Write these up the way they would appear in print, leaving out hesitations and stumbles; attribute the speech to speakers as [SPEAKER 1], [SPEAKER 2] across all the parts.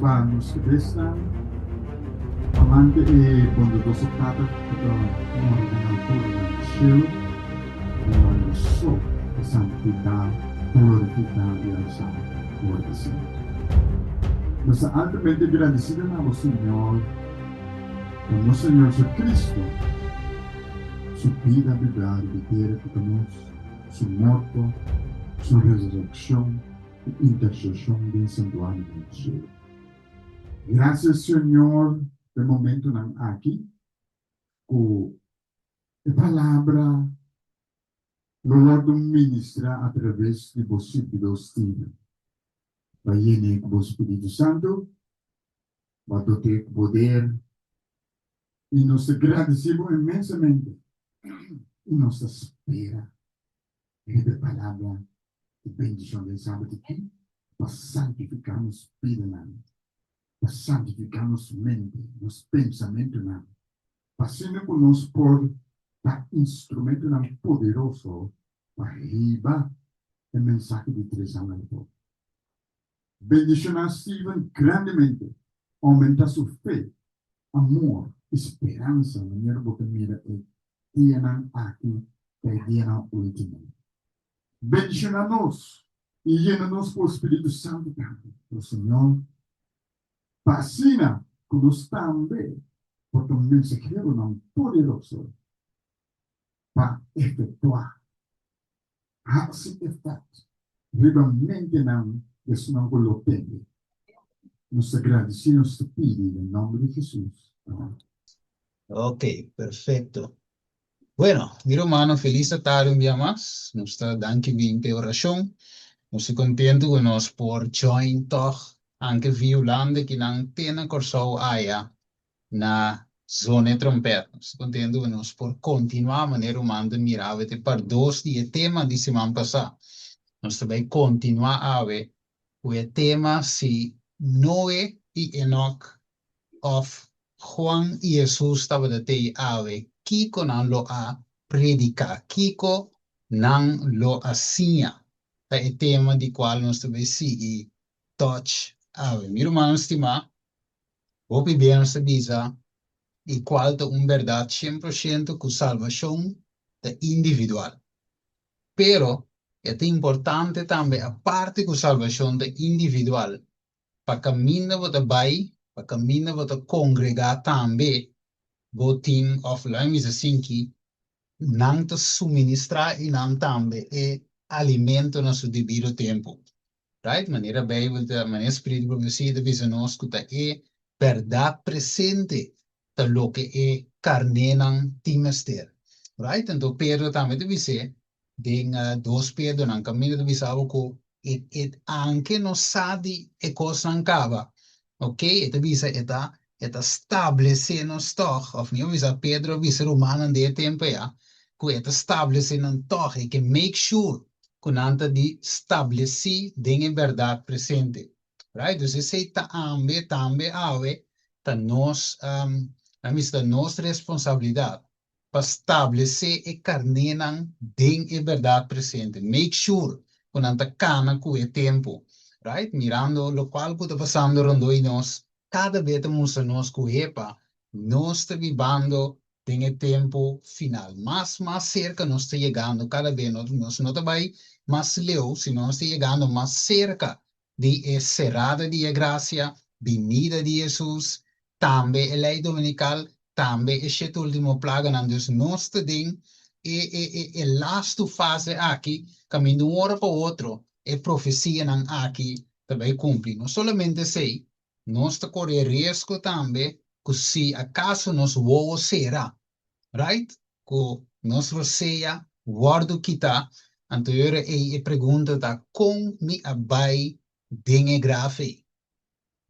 [SPEAKER 1] baha nos kabesnan. Amante e bondadoso Tata ku ta mora den alturanan di shelu, bo nòmber so ta santifiká, glorifiká i alsá ora pa semper. Nos ta altamente gradisido na bo, Señor, pa nos Señor Jesucristo su bida bibá riba e tera ku ta nos, su morto, su resurekshon i interseshon den santuario den shelu. Gracias Señor pa e momentonan aki cu e palabra lo wordo ministra a traves di bo sirbidor Steven. Ba yene cu bo Spiritu Santo, ba dote cu poder y nos ta gradici bo inmensamente y nos ta spera riba e palabra di bendicion den sabat aki pa santifica nos bidanan, pa santifica nos mente, nos pensamentonan, pa asina cu nos por ta instrumentonan poderoso pa hiba e mensahe di tres angel afó. Bendiciona Steven grandemente, aumenta su fe, amor y speransa manera bo ta mira e dianan aki ta e dianan ultimo. Bendiciona nos y yena nos cu Spiritu Santo tambe, o Señor, pa asina cu nos tambe por ta mensaheronan poderoso pa efectua, haci efect riba mentenan di esunnan cu lo tende. Nos ta gradici, nos ta pidi den nomber di Jesus. Amen.
[SPEAKER 2] Ok, perfecto. Bueno, mi rumannan, felis atardi un bia mas. Nos ta danki bin p'e orashon. Nos ta kontentu ku nos por join tòg anke via Hulanda kinan te na Kòrsou aya na Zone Trompèt. Nos ta kontentu ku nos por kontinuá manera ruman ta mira awe te par dos di e tema di siman pasá. Nos ta bai kontinuá awe ku e tema si Noe i Enòk òf Juan i Hesus tabata tei awe, kiko nan lo a prediká? Kiko nan lo a siña? Ta e tema di kual nos ta bai sigui touch awe. Mi rumannan stimá, hopi bia nos ta bisa i kual ta un bèrdat shen por shento ku salbashon ta individual. Pero e ta importante tambe aparte ku salbashon ta individual, pa kaminda bo ta bai, pa kaminda bo ta kongregá tambe bo tin òf laga mi bisa sinki nan ta suministrá i nan tambe e alimento na su debido tempu. Right? Manera Beibel ta, manera Spiritu Profesia ta bisa nos ku ta e bèrdat presente ta loke e karnénan tin mester. Right? Anto Pedro tambe ta bis'é den dos Pedronan kaminda ta bisa bo ku e e anke no sa di e kosnan kaba, ok, e ta bisa e ta e ta stablesé nos tòg, òf mihó bisa Pedro a bisa rumannan den e tempu ya ku e ta stablesé nan tòg, e ke make sure ku nan ta di stablesí den e bèrdat presente. Right? Dus esei ta ambe tambe awe ta nos, nan bisa ta nos responsabilidat pa stablesé e karnénan den e bèrdat presente. Make sure ku nan ta kana ku e tempu. Right? Mirando lokual ku ta pasando rondó di nos, kada be ta mustra nos ku hepa nos ta bibando den e tempu final. Mas mas serka nos ta yegando kada be, nos no ta bai mas leu, sino nos ta yegando mas serka di e serada di e grasia, binida di Hesus, tambe e lei dominikal, tambe e shete ultimo plaganan. Dus nos ta den e e e e lastu fase aki, kaminda un ora pa otro e profesianan aki ta bai kumpli. No solamente esei, nos ta kore e riesgo tambe ku si akaso nos wowo sera, right, ku nos rosea wòrdu kitá, anto e ora ei e pregunta ta, kon mi a bai den e graf ei?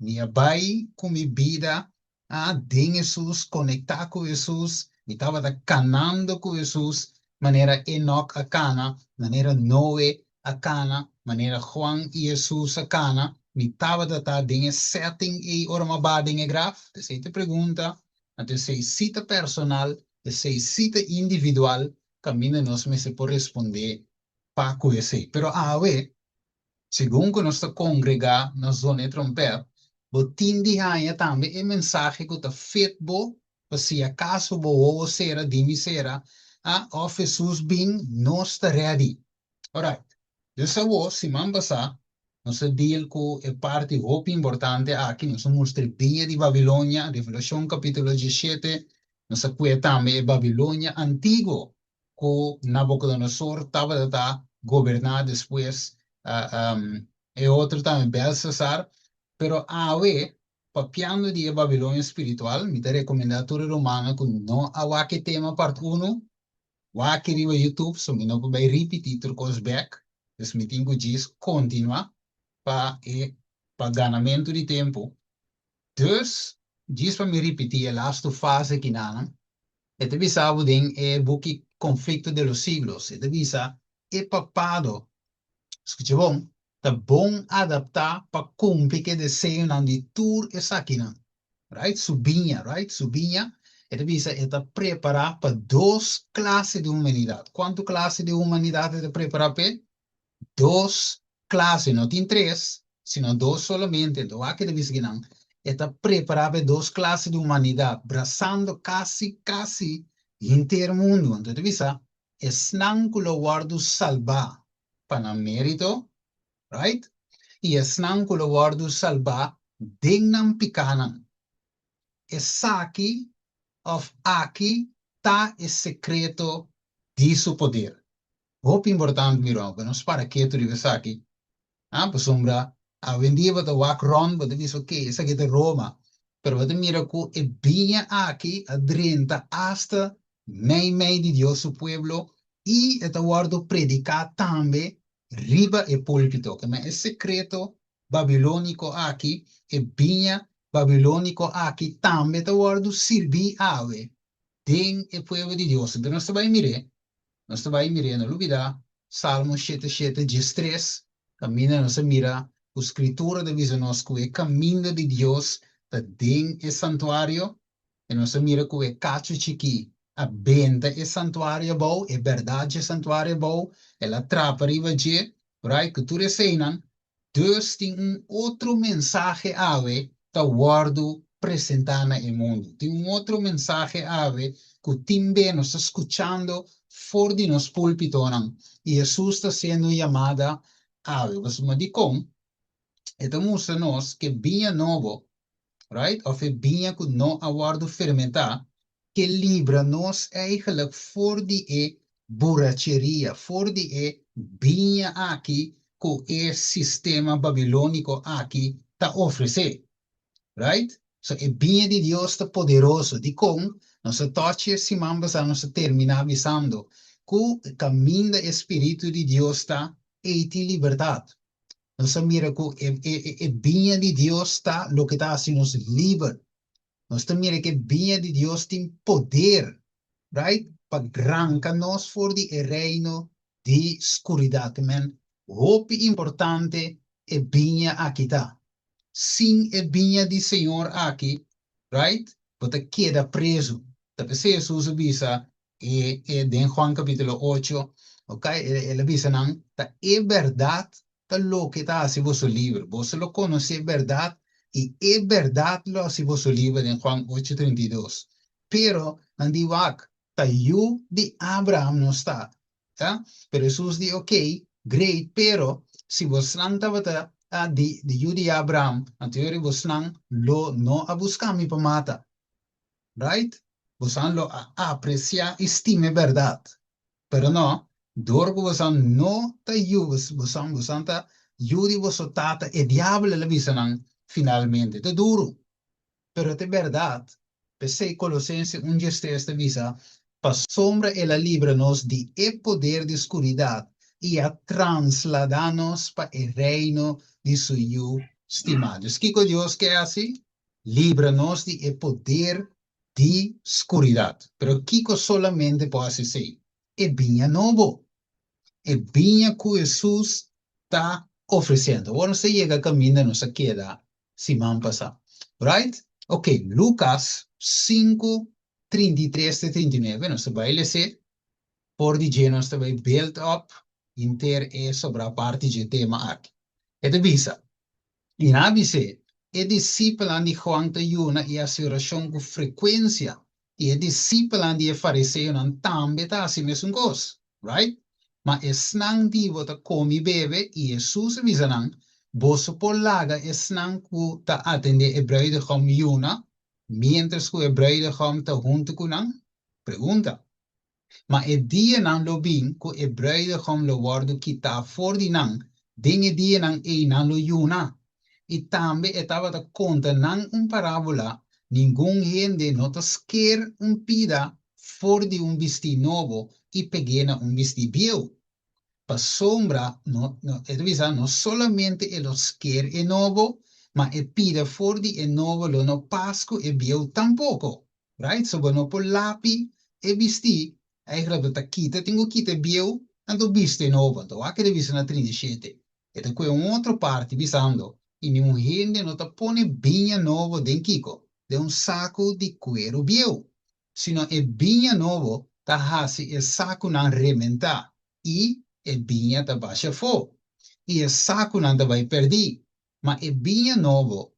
[SPEAKER 2] Mi a bai ku mi bida a den Hesus, konektá ku Hesus, mi tabata kanando ku Hesus manera Enok a kana, manera Noe a kana, manera Juan i Hesus a kana, mi tabata ta den e setting ei ora mi a baha den e graf? Esei ta e pregunta. Anto esei sí ta personal, esei sí ta individual, kaminda nos mester por respondé pa ku esei. Pero awe, segun ku nos ta kongregá na zona e trompèt, Bo tin di haña tambe e mensahe ku ta fit bo pa si akaso bo wowo sera, di mi sera, ah, òf Hesus bin, nos ta ready. Alright. Dus awor, siman pasá, nos a deal ku e parti hopi importante aki, nos a mustra e biña di Babilonia, Revelashon kapítulo 17, nos a kue tambe e Babilonia antiguo ku Nabukodonosor tabata ta goberná despues, e otro tambe Belsasar. Pero awe, papiando di e Babilonia spiritual, mi ta rekomendá tur e rumannan ku no a wak e tema part unu, wak riba YouTube, so mi no por bai ripití tur kos bèk, dus mi tin ku djis kontinuá pa e pa ganamentu di tempu. Dus, djis pa mi ripití e lastu fase kinanan, E ta bisa bo den e buki Conflicto de los Siglos, e ta bisa, E papado, skucha bon, ta bon adaptá pa kumpli ku e deseonan di tur esakinan. Right? Su biña, right? Su biña, e ta bisa, e ta prepará pa dos klase di humanidat. Kuantu klase di humanidat e ta prepará p'e? Dos klase, no tin tres, sino dos solamente. Enton wak e ta bisa kinan, e ta prepará pa e dos klase di humanidat, brasando kasi kasi henter mundu. Enton e ta bisa, esnan ku lo wòrdu salbá pa nan mérito, right? I esnan ku lo wòrdu salbá den nan pikánan. Esaki òf aki ta e sekreto di su poder. Hopi importante mi ruman pa nos para ketu riba esaki, ah, pasobra awendia bo ta wak rond bo ta bisa ok esaki ta Roma, pero bo ta mira ku e biña aki a drenta asta mei mei di Dios su pueblo i e ta wòrdu prediká tambe riba e pulpito. Ke men e sekreto babilóniko aki, e biña babilóniko aki tambe ta wòrdu sirbí awe den e pueblo di Dios. Enton nos ta bai mir'é Nos ta bai mir'é, no lubidá Salmo shete shete 13, kaminda nos a mira ku Skritura ta bisa nos ku e kaminda di Dios ta den e santuario, i nos a mira ku e kachu chikí a benta e santuario abou, e bèrdat dje santuario abou, el a trapa riba dje, right, ku tur eseinan Dus tin un otro mensahe awe ta wòrdu presentá na e mundu. Tin un otro mensahe awe ku tin be nos ta skuchando for di nos púlpitonan i Hesus ta hasiendo un yamada awe. Pasobra dikon? E ta mustra nos ku e biña nobo, right, òf e biña ku no a wòrdu fermentá, ke libra nos eigenlijk for di e buracheria, for di e biña aki ku e sistema babilóniko aki ta ofresé. Right? So e biña di Dios ta poderoso. Dikon? Nos a tòchi e siman pasá nos a terminá bisando ku kaminda e spiritu di Dios ta, ei tin libertat. Nos a mira ku e e e biña di Dios ta loke ta hasi nos liber. Nos ta mira ku e biña di Dios tin poder, right, pa ranka nos for di e reino di skuridat. Men, hopi importante e biña aki ta. Sin e biña di Señor aki, right, bo ta keda prezu. Ta p'esei Hesus a bisa e e den Juan kapítulo ocho, ok, el a bisa nan, ta e bèrdat ta loke ta hasi boso liber. Boso lo konosé e bèrdat i e bèrdat lo hasi boso liber den Juan ocho 32. Pero nan di, Wak, ta yu di Abraham nos ta. Ya? Pero Hesus di, Ok, great, pero si bosnan tabata di di yu di Abraham, anto yori bosnan lo no a buska mi pa mata. Right? Bosan lo a apresiá i stima e bèrdat. Pero no, dor ku bosan no ta yu, bosan, bosan ta yu di boso tata, e diabel, el a bisa nan finalmente. Ta duru, pero ta e bèrdat. P'esei Kolosense un 13 ta bisa, Pasobra el a libra nos di e poder di skuridat i a transladá nos pa e reino di su Yu stimá. Dus kiko Dios ke hasi? Libra nos di e poder di skuridat. Pero kiko solamente por hasi esei? E biña nobo. E biña ku Hesus ta ofresiendo. Awor nos ta yega kaminda nos a keda siman pasá. Right? Ok, Lukas sinku, 33 te 39, nos ta bai les'é. For di dje nos ta bai build up henter e sobrá parti dje tema aki. E ta bisa, I nan a bis'é. E disipelnan di Juan ta yuna i hasi orashon ku frekuensia, i e disipelnan di e fariseonan tambe ta hasi mesun kos, right? Ma esnan di bo ta kome i bebe, i Hesus a bisa nan, Boso por laga esnan ku ta atendé e bruidegom yuna, miéntras ku e bruidegom ta huntu ku nan? Pregunta. Ma e dianan lo bin ku e bruidegom lo wòrdu kitá for di nan, den e dianan ei nan lo yuna. I tambe e tabata konta nan un parábola, Ningun hende no ta sker un pida for di un bistí nobo i peg'é na un bistí bieu. Pasobra, no, no, e ta bisa, no solamente e lo sker e nobo, ma e pida for di e nobo lo no pas ku e bieu tampoko. Right? So bo no por lapi e bistí, eigenlijk bo ta kita, tin ku kita e bieu, anto bisti e nobo. Anto wak e ta bisa na 37. E ta kue un otro parti bisando, I niun hende no ta pone biña nobo den kiko? Den un saku di kueru bieu. Sino e biña nobo ta hasi e sakunan rementá, i e biña ta basha afó, i e sakunan ta bai pèrdí. Ma e biña nobo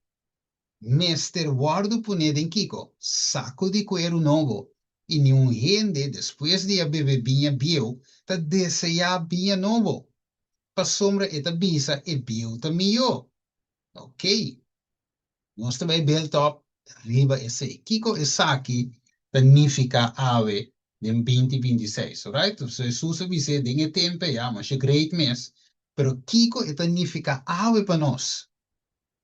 [SPEAKER 2] mester wòrdu pon'é den kiko? Saku di kueru nobo. I niun hende, despues di a bebe biña bieu, ta deseá biña nobo, pasobra e ta bisa e bieu ta mihó. Okey, nos ta bai build up riba esei. Kiko esaki ta nifiká awe den 2026? Alright? So Hesus a bis'é den e tempu ei, ya, masha great mes, pero kiko e ta nifiká awe pa nos?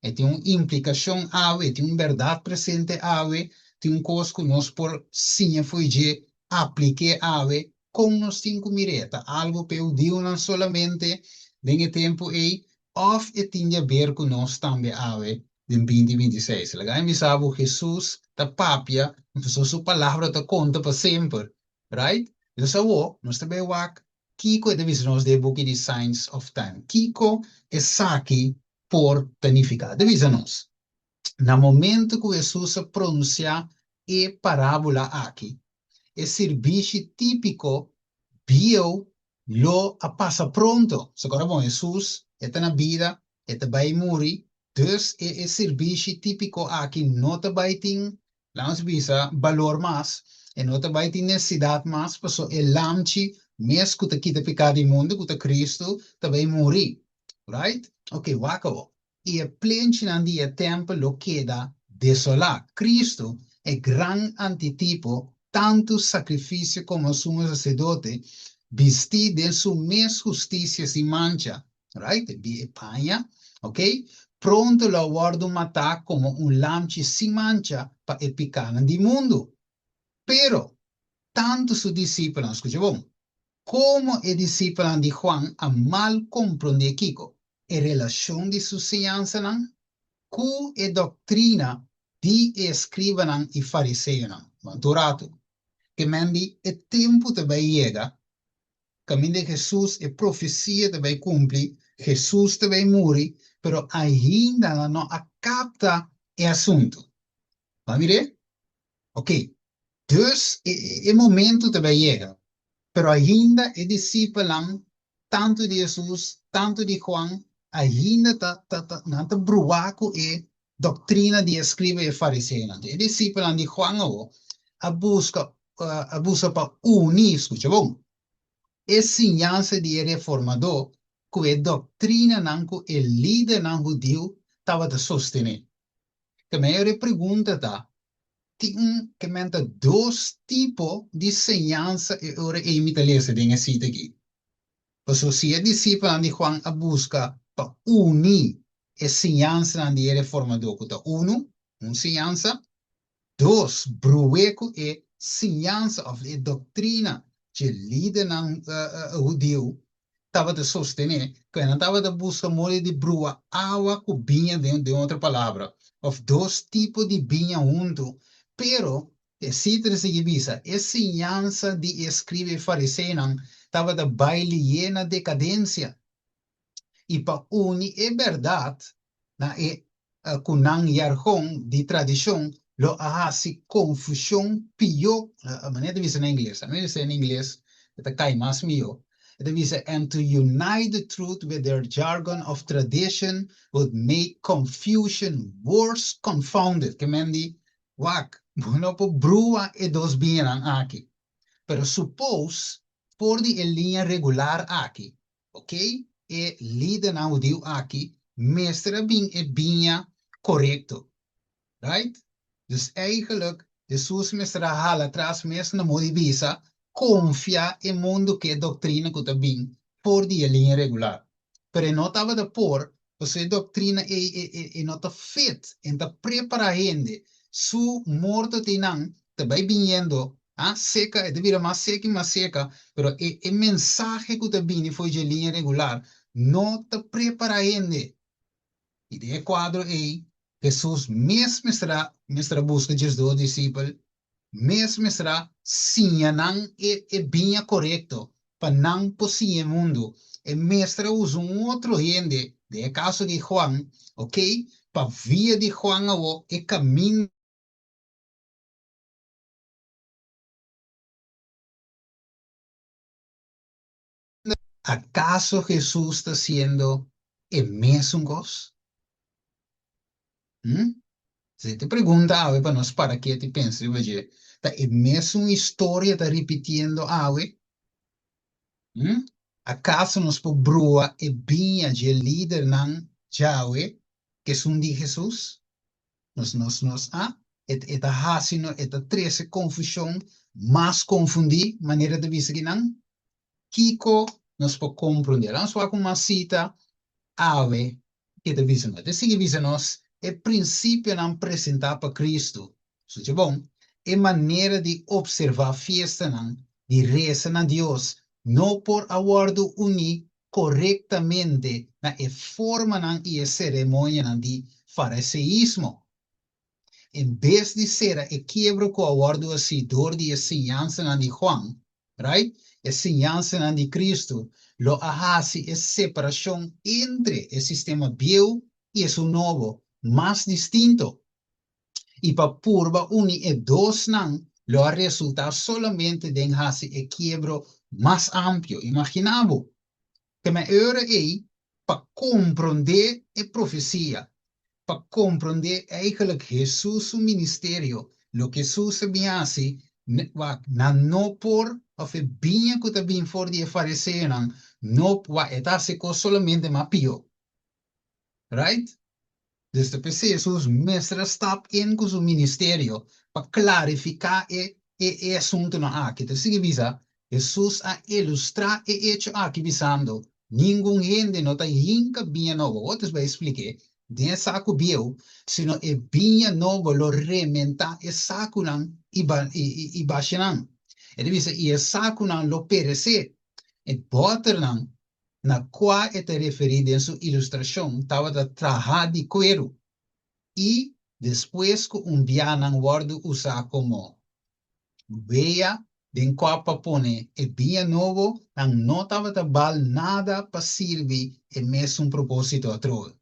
[SPEAKER 2] E tin un implikashon awe, e tin un bèrdat presente awe, tin un kos ku nos por siña fo'i dje, aplik'é awe, kon nos tin ku mir'é? Ta algu pa e hudiunan solamente den e tempu ei òf e tin di aber ku nos tambe awe den 2026? Laga mi bisa bo, Hesus ta papia, pasobra su palabra ta konta pa semper, right? Dus awor nos ta bai wak kiko e ta bisa nos den e buki di Signs of Time. Kiko esaki por ta nifiká? Ta bisa nos, na momento ku Hesus a pronunsiá e parábola aki, e sirbishi típiko bieu lo a pasa pronto. So kòrda bon, Hesus e ta na bida, e ta bai muri, dus e e sirbishi típiko aki no ta bai tin, laga nos bisa, balor mas, e no ta bai tin nesesidat mas, pasobra e lamchi mes ku ta kita piká di mundu, ku ta Kristu, ta bai muri. Right? Ok, wak awor. I e plenchinan di e tèmpel lo keda desolá. Kristu, e gran antitipo, tantu sakrifisio komo sumo saserdote, bistí den su mes hustisia sin mancha, right? E bi e paña, ok? Pronto lo a wòrdu matá komo un lamchi sin mancha pa e pikánan di mundu. Pero, tantu su disipelnan, skucha bon, Komo e disipelnan di Juan a mal komprondé kiko? E relashon di su siñansanan ku e doktrina di e eskribanan i fariseonan. Wanta un ratu. Ke men di e tempu ta bai yega kaminda Hesus, e profesia ta bai kumpli, Hesus ta bai muri, pero ainda nan no a kapta e asuntu. Bo a mir'é? Oké, dus e e momento ta bai yega, pero ainda e disipelnan, tantu di Hesus, tantu di Juan, ainda ta ta ta nan ta bruá ku e doktrina di e skriba i e fariseonan. E disipelnan di Juan awor a buska a buska pa uni, skucha bon, e siñansa di e reformadó ku e doktrinanan ku e lidernan hudiu tabata sostené. Te mayor e pregunta ta, tin un ke men ta dos tipo di señansa e ora ei mi ta lesa den e sita aki? Pasobra si e disipelnan di Juan a buska pa uni e siñansanan di e reformadó ku ta unu, un siñansa, dos, bru'é ku e siñansa òf e doktrina dje lidernan hudiu tabata sostené ku nan tabata buska moda di brua awa ku biña den den otro palabra òf dos tipo di biña huntu. Pero e sita ta sigui bisa, e siñansa di e escriba i fariseonan tabata bai lié na dekadensia. I pa uni e bèrdat na e ku nan yargon di tradishon lo a hasi konfushon pió, manera ta bisa na ingles, ami bisa na ingles e ta kai mas mihó. E ta bisa, And to unite the truth with their jargon of tradition would make confusion worse confounded. Ke men di, wak, bo no por brua e dos biñanan aki. Pero suppose for di e liña regular aki, ok, e lidernan hudiu aki mester a bin e biña korekto. Right? Dus eigenlijk, Hesus mester a hala atras mes na modo di bisa, konfia e mundu ku e doktrina ku ta bin for di e liña regular. Pero e no tabata por, pasobra e doktrina ei e e e no ta fit, e no ta prepará hende. Su morto ta einan, ta bai biniendo, ah, seka, e ta bira mas seka i mas seka, pero e e mensahe ku ta bini for dje liña regular no ta prepará hende. I den e kuadro ei, Hesus mes mester a mester a buska diesdos disipel, mes mester a siña nan e e biña korekto pa nan por siña e mundu. E mester a usa un otro hende, den e kaso di Juan, okey, pa via di Juan awor e kaminda. Akaso Hesus ta hasiendo e mesun kos? Hm? Esei ta e pregunta awe pa nos para ketu i pensa riba dje. Ta e mesun historia ta ripitiendo awe? Hm? Akaso nos por brua e biña dje lidernan djawe ku esun di Hesus? Nos, nos, nos, a? E, e ta hasi no, e ta trese konfushon mas konfundí, manera ta bisa kinan? Kiko nos por komprondé? Laat nos wak un mas sita awe ke ta bisa nos. E ta sigui bisa nos e prinsipionan presentá pa Kristu. Skucha bon, e manera di opservá fiestanan, di resa na Dios, no por a wòrdu uní korektamente na e formanan i e seremonianan di fariseismo. En bes di sera e kiebro ku a wòrdu hasí dor di e siñansanan di Juan, right, e siñansanan di Kristu lo a hasi e separashon entre e sistema bieu i esun nobo mas distinto. I pa purba uni e dosnan lo a resultá solamente den hasi e kiebro mas amplio. Imaginá bo! Kema e ora ei pa komprondé e profesia, pa komprondé eigenlijk Hesus su ministerio, loke Hesus a bin hasi, wak, nan no por, òf e biña ku ta bin for di e fariseonan, no, wak, e ta hasi kos solamente mas pió. Right? Dus ta p'esei Hesus mester a stap in ku su ministerio pa klarifiká e e e asuntunan aki. Ta sigui bisa, Hesus a ilustrá e echo aki bisando, Ningun hende no ta hinka biña nobo, otus bai splik'é, den e saku bieu, sino e biña nobo lo rementá e sakunan i ba i i basha nan. E ta bisa, i e sakunan lo peresé. E bòternan na kua e ta referí den su ilustrashon tabata trahá di kueru i despues ku un bia nan wòrdu usá komo wea den kua pa pone e biña nobo, nan no tabata bal nada pa sirbi e mesun propósito atrobe.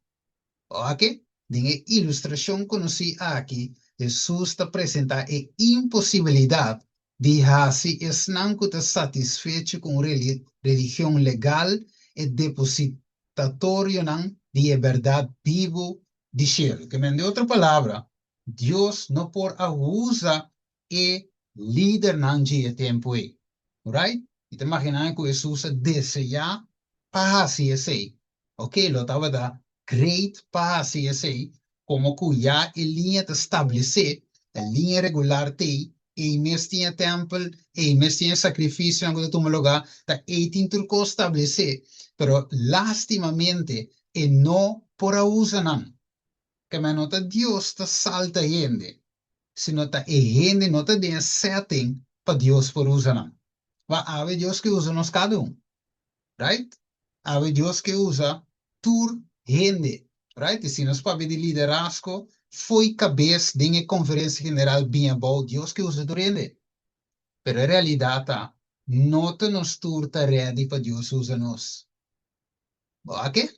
[SPEAKER 2] Oke, den e ilustrashon konosí aki, Hesus ta presentá e imposibilidat di hasi esnan ku ta satisfecho ku un religion legal e depositatorionan di e bèrdat bibu di shelu. Ke men, den otro palabra, Dios no por a usa e lidernan dje e tempu ei. Right? Mi ta imaginá ku Hesus a deseá pa hasi esei. Ok, lo tabata great pa hasi esei, komo ku ya e liña ta stablesé, e liña regular t'ei, ei mes tin e tèmpel, ei mes tin e sakrifisionan ku ta tuma lugá, ta ei tin tur kos stablesé. Pero lástimamente e no por a usa nan. Keme no ta Dios ta salta hende, sino ta e hende no ta den e setting pa Dios por usa nan. Wak awe Dios ke usa nos kada un. Right? Awe Dios ke usa tur hende. Right? I si nos papia di liderazgo, fo'i kabes den e konferensia general bin abou, Dios ke usa tur hende. Pero e realidat ta, no ta nos tur ta ready pa Dios usa nos. Bo a ke?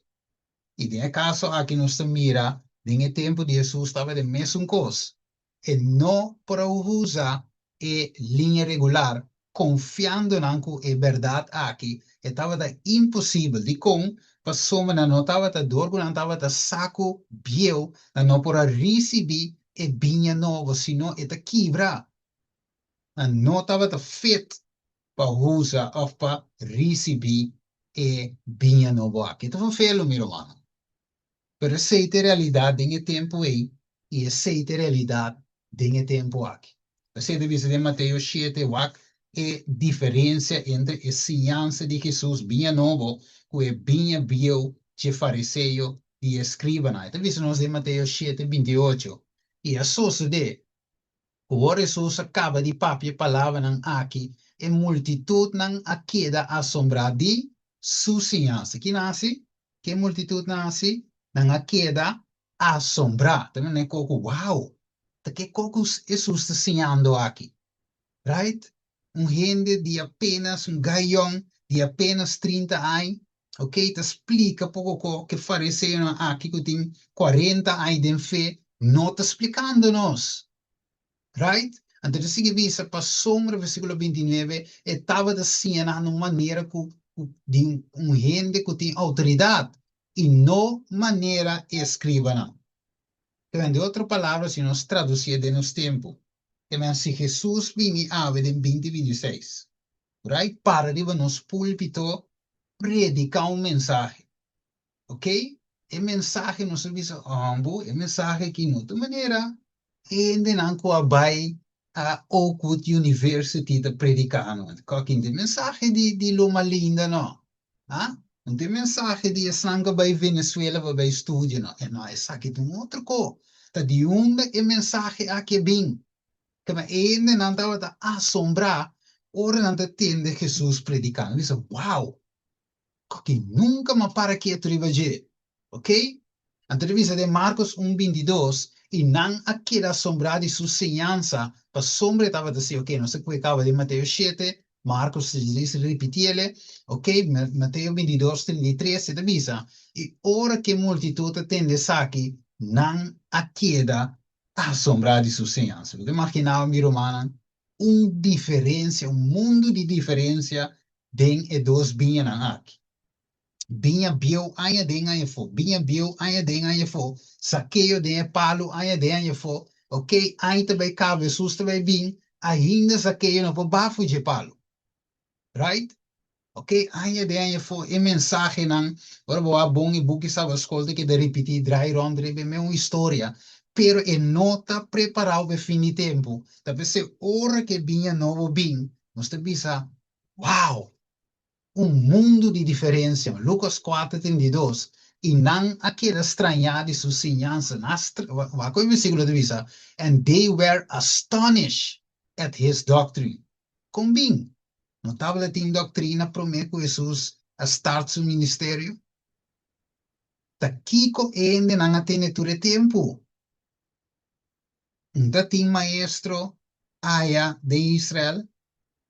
[SPEAKER 2] I den e kaso aki nos ta mira den e tempu di Hesus tabata e mesun kos. E no por a usa e liña regular. konfiando nan ku e bèrdat aki, e tabata imposibel. Dikon? Pasobra nan no tabata, dor ku nan tabata saku bieu, nan no por a risibí e biña nobo, sino e ta kibra. Nan no tabata fit pa usa òf pa risibí e biña nobo aki. E ta ferfelu, mi rumannan. Pero esei ta e realidat den e tempu ei i esei ta e realidat den e tempu aki. Esei ta bisa den Mateo shete, wak e diferensia entre e siñansa di Hesus biña nobo ku e biña bieu dje fariseo i e eskribanan. E ta bisa nos den Mateo shete, 28, I a sosodé ku ora Hesus a kaba di papia e palabranan aki, e multitutnan a keda asombrá di su siñansa. Ki nan hasi? Ke multitutnan hasi? Nan a keda asombrá. Ta mira e koko, Wow! Ta ke koko Hesus ta siñando aki? Right? Un hende di apenas, un gayon di apenas 30 aña, ok, ta splika poko ko ke fariseonan aki ku tin 40 aña den fe no ta splikando nos. Right? Anto ta sigui bisa pasobra, versíkulo 29, e tabata siña nan na un manera ku di un hende ku tin outoridat i no manera e eskribanan. Te den otro palabra, si nos tradusié den nos tempu, te men si Hesus bini awe den 2026, right, para riba nos púlpito prediká un mensahe, ok? E mensahe nos a bisa, hombo, e mensahe aki no ta manera hendenan ku a bai a Oakwood University ta prediká no. Kòkin tin mensahe di Loma Linda no. Ha? No tin mensahe di esnan ku a bai Venezuela pa bai studia no. E no, esaki ta un otro ko. Ta di unda e mensahe aki a bin? Kaba e hendenan tabata asombrá ora nan ta tende Hesus prediká. Nan bisa, Wow! Koki nunka m'a para ketu riba dje. Ok? Anto ta bisa den Markos un 22, I nan a keda asombrá di su siñansa, pasobra e tabata si, ok, nos a kue kaba den Mateo shete, Markos ta djis ripitiele, ok, Mateo 22, 33, e ta bisa, I ora ku e multitut a tende esaki, nan a keda asombrá di su siñansa. Bo ta imaginá, mi rumannan, un diferensia, un mundu di diferensia den e dos biñanan aki. Biña bieu aña den aña afó, biña bieu aña den aña afó, Sakeo den e palu aña den aña afó, ok, aña ta bai kaba, Hesus ta bai bin, ainda Sakeo no por bafu dje palu. Right? Ok, aña den aña afó, e mensahenan, ora bo a bon e buki Sabaskol ta keda ripití, drai rònt riba e mesun historia, pero e no ta prepará pa e fin di tempu. Ta p'esei ora ku e biña nobo bin, nos ta bisa, Wow! Un mundu di diferensia. Lukas kuater 32, I nan a keda strañá di su siñansa. Nan a wak ku e versíkulo ta bisa, And they were astonished at his doctrine. Kon bin? No tabata tin doktrina promé ku Hesus a start su ministerio? Ta kiko e hendenan a tene tur e tempu? N ta tin maestro aya den Israel,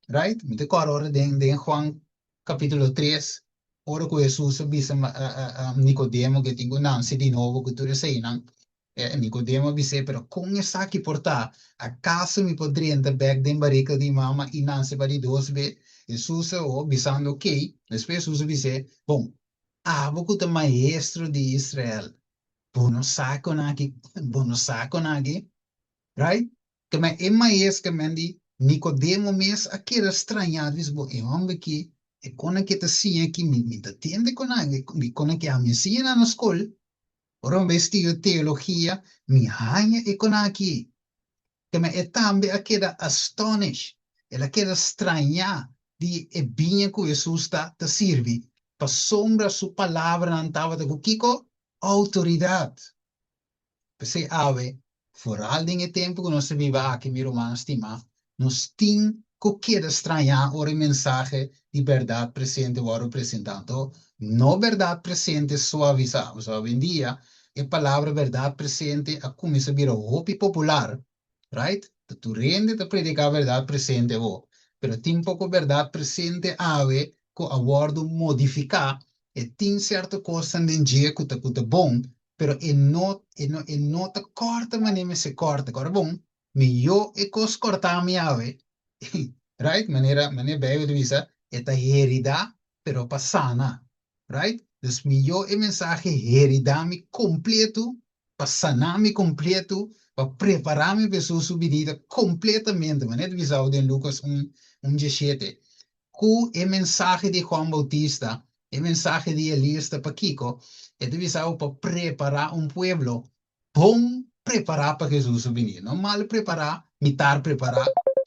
[SPEAKER 2] right? Mi ta kòrda ora den den Juan kapítulo tres, ora ku Hesus a bisa Nikodemo ku e tin ku nanse di nobo ku tur eseinan. Nikodemo a bis'é, Pero kon esaki por ta? Akaso mi por drenta bèk den barika di mama i nanse pa di dos be? Hesus a bisando okey. Despues Hesus a bis'é, Bon, abo ku ta maestro di Israel, bo no sa kon aki, bo no sa kon aki, right? Keme e maes kemen di Nikodemo mes a keda strañá, a bisa, Bo, e hòmber aki, e kon aki ta siña aki? Mi ta tende kon aki, kon aki ami a siña nan na skol. Ora mi bai studia teologia, mi haña e kon aki. Keme e tambe a keda astonished, el a keda strañá di e biña ku Hesus ta ta sirbi, pasobra su palabranan tabata ku kiko? Outoridat. P'esei awe, foral den e tempu ku nos ta biba aki, mi rumannan stimá, nos tin ku keda strañá ora e mensahe di bèrdat presente wòrdu presentá. Anto, no bèrdat presente suavisá, pasobra awendia e palabra bèrdat presente a kuminsá bira hopi popular, right? Ta tur hende ta prediká bèrdat presente awor, pero tin poko bèrdat presente awe ku a wòrdu modifiká, e tin sierto kosnan den dje ku ta ku ta bon, pero e no e no e no ta kòrta manera mester kòrta. Kòrda bon, mihó e kos kòrta mi awe. Right? Manera, manera Bijbel ta bisa, e ta heridá, pero pa sana. Right? Dus mihó e mensahe heridá mi kompletu, pa sana mi kompletu, pa prepará mi pa Hesus su binida kompletamente. Manera ta bisa den Lukas un, un dieshete. Ku e mensahe di Juan Bautista, e mensahe di Elias ta pakiko? E ta bisa pa prepará un pueblo bon prepará pa Hesus su binida. No mal prepará, mitar prepará,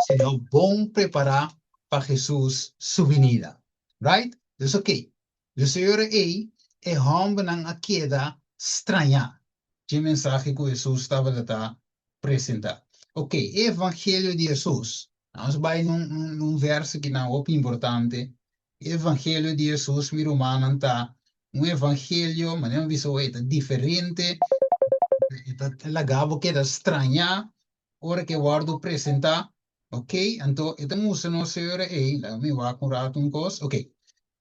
[SPEAKER 2] sino bon prepará pa Hesus su binida. Right? Dus oké. Dus e ora ei, e hòmbernan a keda strañá dje mensahe ku Hesus tabata presentá. Oké, e evangelio di Hesus. Nos bai na un verso ku ta hopi importante. E evangelio di Hesus, mi rumannan, ta un evangelio, manera mi a bisa e ta diferente, e ta laga bo keda strañá ora ku e wòrdu presentá. Ok, anto e ta mustra nos e ora ei, laga mi wak un ratu un kos. Ok,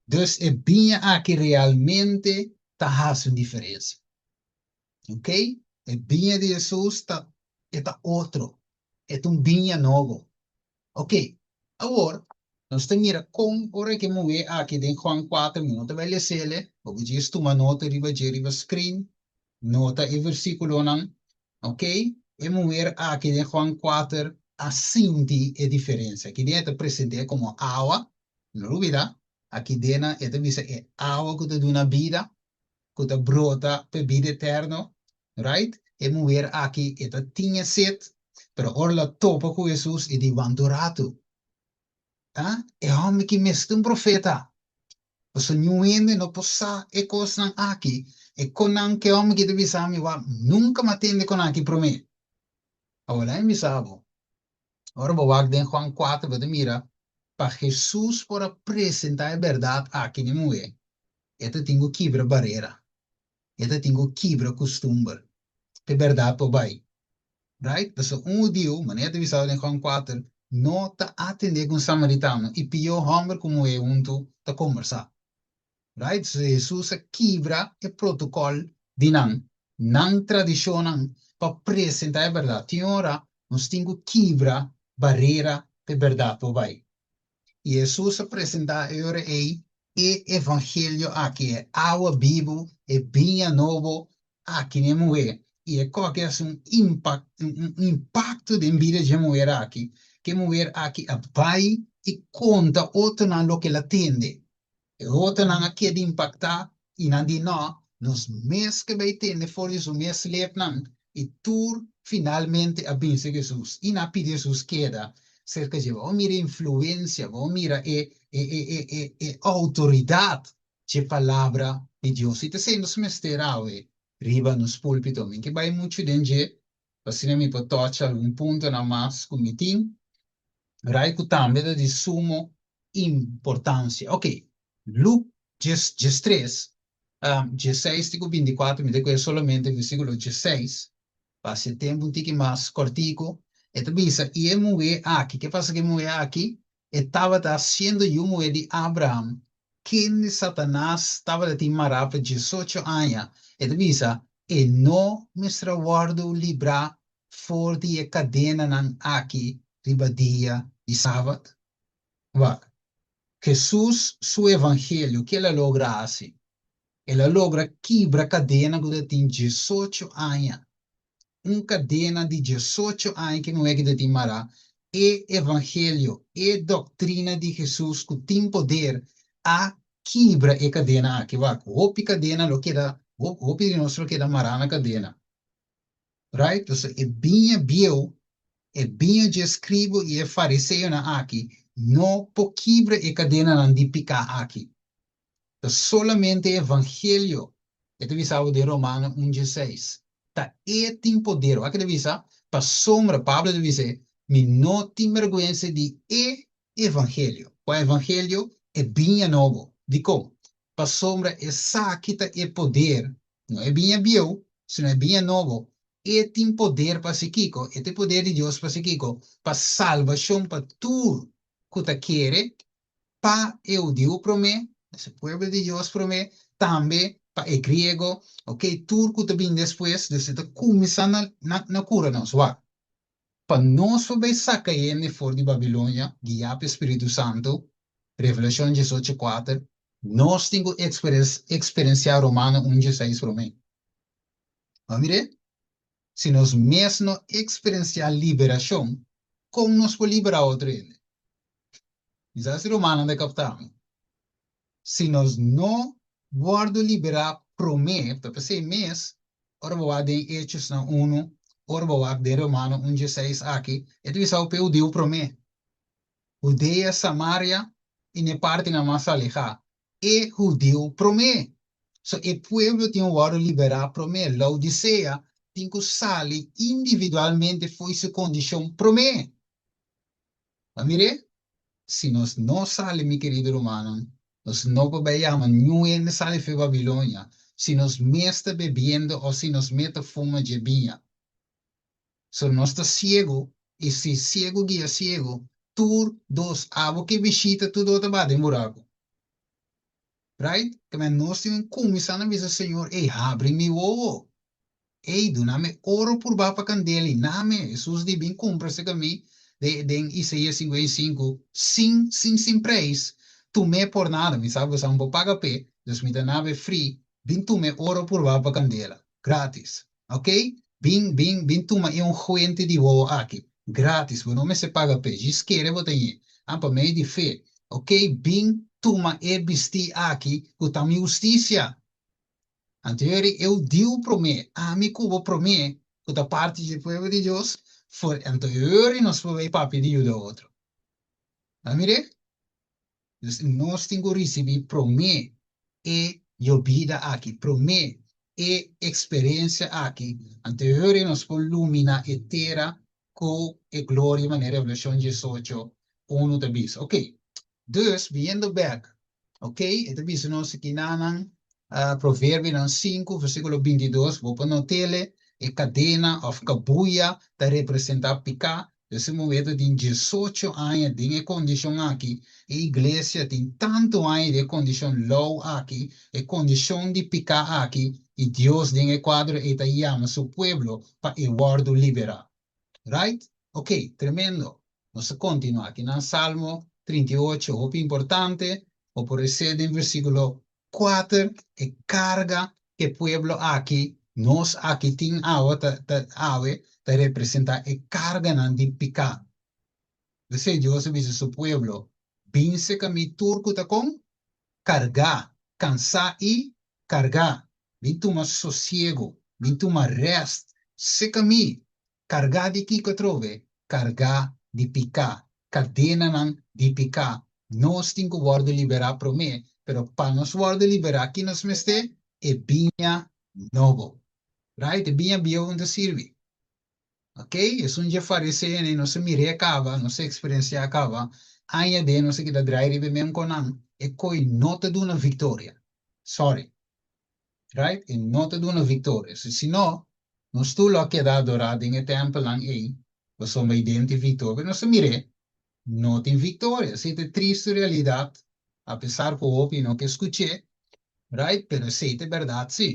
[SPEAKER 2] dus e biña aki realmente ta hasi un diferensia. Ok, e biña di Hesus ta, e ta otro, e ta un biña nobo. Ok, awor nos ta mira kon ora ku e muhé aki den Juan kuater, mi no ta bai les'el, bo por djis tuma nota riba dje riba screen, nota e versíkulonan. Ok, e muher aki den Juan kuater a sinti e diferensia. Aki den e ta present'é komo awa, no lubidá, aki den e ta bisa e awa ku ta duna bida, ku ta brota pa e bida eterno, right? E muher aki e ta tin e set, pero ora el a topa ku Hesus e di, Wantu ratu, ah, e hòmber ki mester un profeta, pasobra niun hende no por sa e kosnan aki, e konan ku e hòmber ki ta bisa mi wak, nunka mi a tende konan aki promé. Awor laga mi bisa bo, ora bo wak den Juan kuater bo ta mira pa Hesus por a presentá e bèrdat aki na e muhé, E ta tin ku kibra barera. E ta tin ku kibra kustumber. P'e bèrdat por bai. Right? Pasobra un hudiu, manera ta bisao den Juan kuater, no ta atendé ku un samaritano i pió hòmber ku muhé huntu ta kombersá. Right? So Hesus a kibra e protokòl di nan, nan tradishonnan pa presentá e bèrdat. Tin ora nos tin ku kibra barera p'e bèrdat por bai. I Hesus a presentá e ora ei e evangelio aki, e awa bibu, e biña nobo aki na e muhé. I e koke a hasi un un impakto den bida dje muher aki, ku e muher aki a bai i konta otronan loke el a tende. E otronan a keda impaktá i nan di, Nò, nos mes ke bai tende for di su mes lepnan. I tur finalmente a binse Hesus i nan a pidi Hesus keda serka dje. Bo a mira e influensia, bo a mira e e e e e outoridat dje Palabra di Dios. I ta esei nos mester awe riba nos púlpito. Mi ke bai muchu den dje, pa asina mi por tòcha algun puntonan mas ku mi tin. Rai ku tambe ta di sumo importansia. Ok, Luk djes djestres, djesseis te ku bintikuater, mi ta kohe solamente versíkulo djesseis, pa hasi e tempu un tiki mas kòrtiku. E ta bisa, I e muhé aki, ke pasa ku e muhé aki? E tabata siendo yu muhé di Abraham, kende Satanas tabata tin mará pa diesocho aña. E ta bisa, E no mester a wòrdu librá for di e kadenanan aki riba dia di Sabat? Wak, Hesus su evangelio, ke el a logra hasi? El a logra kibra kadena ku ta tin diesocho aña. Un kadena di diesocho aña ke muhé ki ta tin mará. E evangelio, e doktrina di Hesus ku tin poder a kibra e kadena aki. Wak, hopi kadena lo keda, hopi di nos lo keda mará na kadena. Right? Entonces e biña bieu, e biña dje escribo i e fariseonan aki no por kibra e kadenanan di piká aki. Ta solamente e evangelio, e ta bisa bo den Romano un dje seis, ta e tin poder. Wak e ta bisa? Pasobra, Pablo ta bisa, mi no tin bergwensa di e evangelio. Kua evangelio? E biña nobo. Dikon? Pasobra esaki ta e poder, no e biña bieu, sino e biña nobo. E tin poder pa hasi kiko? E ta e poder di Dios pa hasi kiko? Pa salbashon pa tur ku ta kere, pa e hudiu promé, e pueblo di Dios promé, tambe pa e griego, oke, tur ku ta bini despues, dus e ta kuminsá na na kura nos. Wak. Pa nos por bai saka hende for di Babilonia, guiá pa e Spiritu Santu, Revelashon 18:4, nos tin ku eksperensiá Romano un dieseis promé. Bo a mir'é? Si nos mes no eksperensiá liberashon, kon nos por liberá otro hende? Mi sa si rumannan ta kaptá mi. Si nos no wòrdu liberá promé, ta p'esei mes, ora bo wak den Hechosnan unu, ora bo wak den Romano un dieseis aki, e ta bisa bo p'e hudiu promé. Hudea, Samaria i n'e partinan mas alehá, e hudiu promé. So e pueblo tin un wòrdu liberá promé. Laodisea tin ku sali individualmente fo'i su kondishon promé. A mir'é? Si nos no sali, mi kerido rumannan, nos no por bai yama niun hende sali fo'i Babilonia si nos mes ta bebiendo òf si nos mes ta fuma dje biña. So nos ta siegu, i si siegu guia siegu, tur dos, abo ke bishita, tur dos ta baha den buraku. Right? Ke men nos tin ku kuminsá na bisa Señor, Ey, habri mi wowo. Ey, duna mi oro purbá pa kandela i name. Hesus di, Bin kumpra serka mi de den Isaías 55, sin, sin, sin preis. Tum'é por nada. Mi sa ku bo por paga p'e, dus mi ta nabe free. Bin tum'é oro purbá pa kandela. Gratis. Ok? Bin, bin, bin tuma e unguente di wowo aki. Gratis. Bo no mester paga p'e. Djis kere bo ta ñe. Ah, pa medio di fe. Ok? Bin tuma e bistí aki ku ta mi hustisia. Anto yori e hudiu promé, ami ku bo promé, ku ta parti dje pueblo di Dios, for anto yori nos por bai papia di yuda otro. A mir'é? Dus nos tin ku risibí promé e yobida aki, promé e eksperensia aki, anto yori nos por lumina e tera ku e gloria manera Revelashon 18, unu ta bisa. Ok, Dus, biniendo bek, ok, e ta bisa nos aki nanan, Proverbionan sinku, versíkulo 22, bo por not'ele, e kadena òf kabuya ta representá piká. Dus e muhé ta tin 18 aña den e kondishon aki, e iglesia tin tantu aña den e kondishon lou aki, e kondishon di piká aki, i Dios den e kuadro ei ta yama su pueblo pa e wòrdu liberá. Right? Ok, tremendo. Nos ta kontinuá. Akinan Salmo 38, hopi importante. Bo por resé den versíkulo 4, e karga ku e pueblo aki, nos aki tin awe, ta, ta, awe, ta representá e karganan di piká. P'esei Dios a bisa su pueblo, Bin serka mi tur ku ta kon? Kargá, kansá i kargá. Bin tuma sosiego, bin tuma rèst serka mi. Kargá di kiko atrobe? Kargá di piká, kadenanan di piká. Nos tin ku wòrdu liberá promé, pero pa nos wòrdu liberá, ki nos mester? E biña nobo. Right? E biña bieu no ta sirbi. Ok, esun dje fariseo ei nos a mir'é kaba, nos a eksperensiá kaba, aña den nos a keda drai riba e men kon nan, e koi no ta duna viktoria. Sorry. Right? E no ta duna viktoria. Si si no, nos tur lo a keda adorá den e tèmpelnan ei, pasobra ei den tin viktoria. Pero nos a mir'é, no tin viktoria. Esei ta e tristu realidat, apesar ku hopi no ke skuch'é, right? Pero esei ta e bèrdat sí.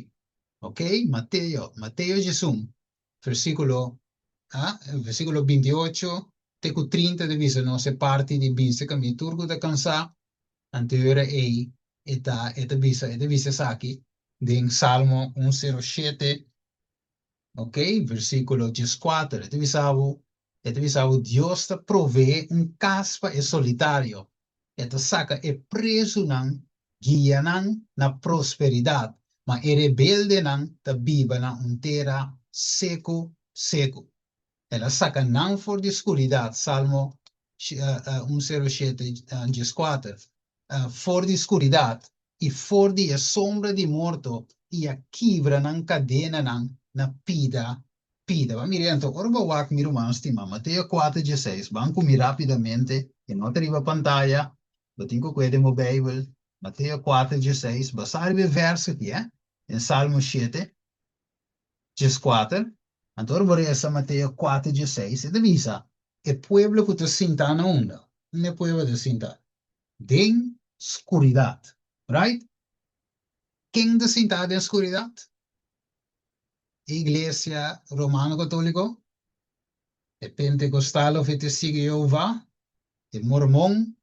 [SPEAKER 2] Ok, Mateo, Mateo 11, Versíkulo, a, versíkulo 28 te ku 30 ta bisa nos e parti di binse kaminda tur ku ta kansá, anto e ora ei e ta e ta bisa e ta bisa esaki den Salmo un sero shete, ok, versíkulo 14, e ta bisa bo, e ta bisa bo Dios ta proveé un kas pa e solitario, e ta saka e prezunan guia nan na prosperidat, ma e rebeldenan ta biba na un tera seku seku. El a saka nan for di skuridat, Salmo un sero shete 14, for di skuridat i for di e sombra di morto i a kibra nan kadenanan na pida pida. Ban mira anto, ora bo wak mi ruman stima, Mateo kuater dieseis, ban ku mi rapidamente, e no ta riba pantaya, Bo tin ku kue den bo Beibel, Mateo kuater 16, basá riba e vèrso akí, eh, den Salmo shete, 14. Anto ora bo resa Mateo kuater 16, e ta bisa, E pueblo ku ta sintá na unda? Unda e pueblo ta sintá? Den skuridat. Right? Ken ta sintá den skuridat? E iglesia romano katóliko? E Pentekostal òf e Testigu di Jehová? E Mormon?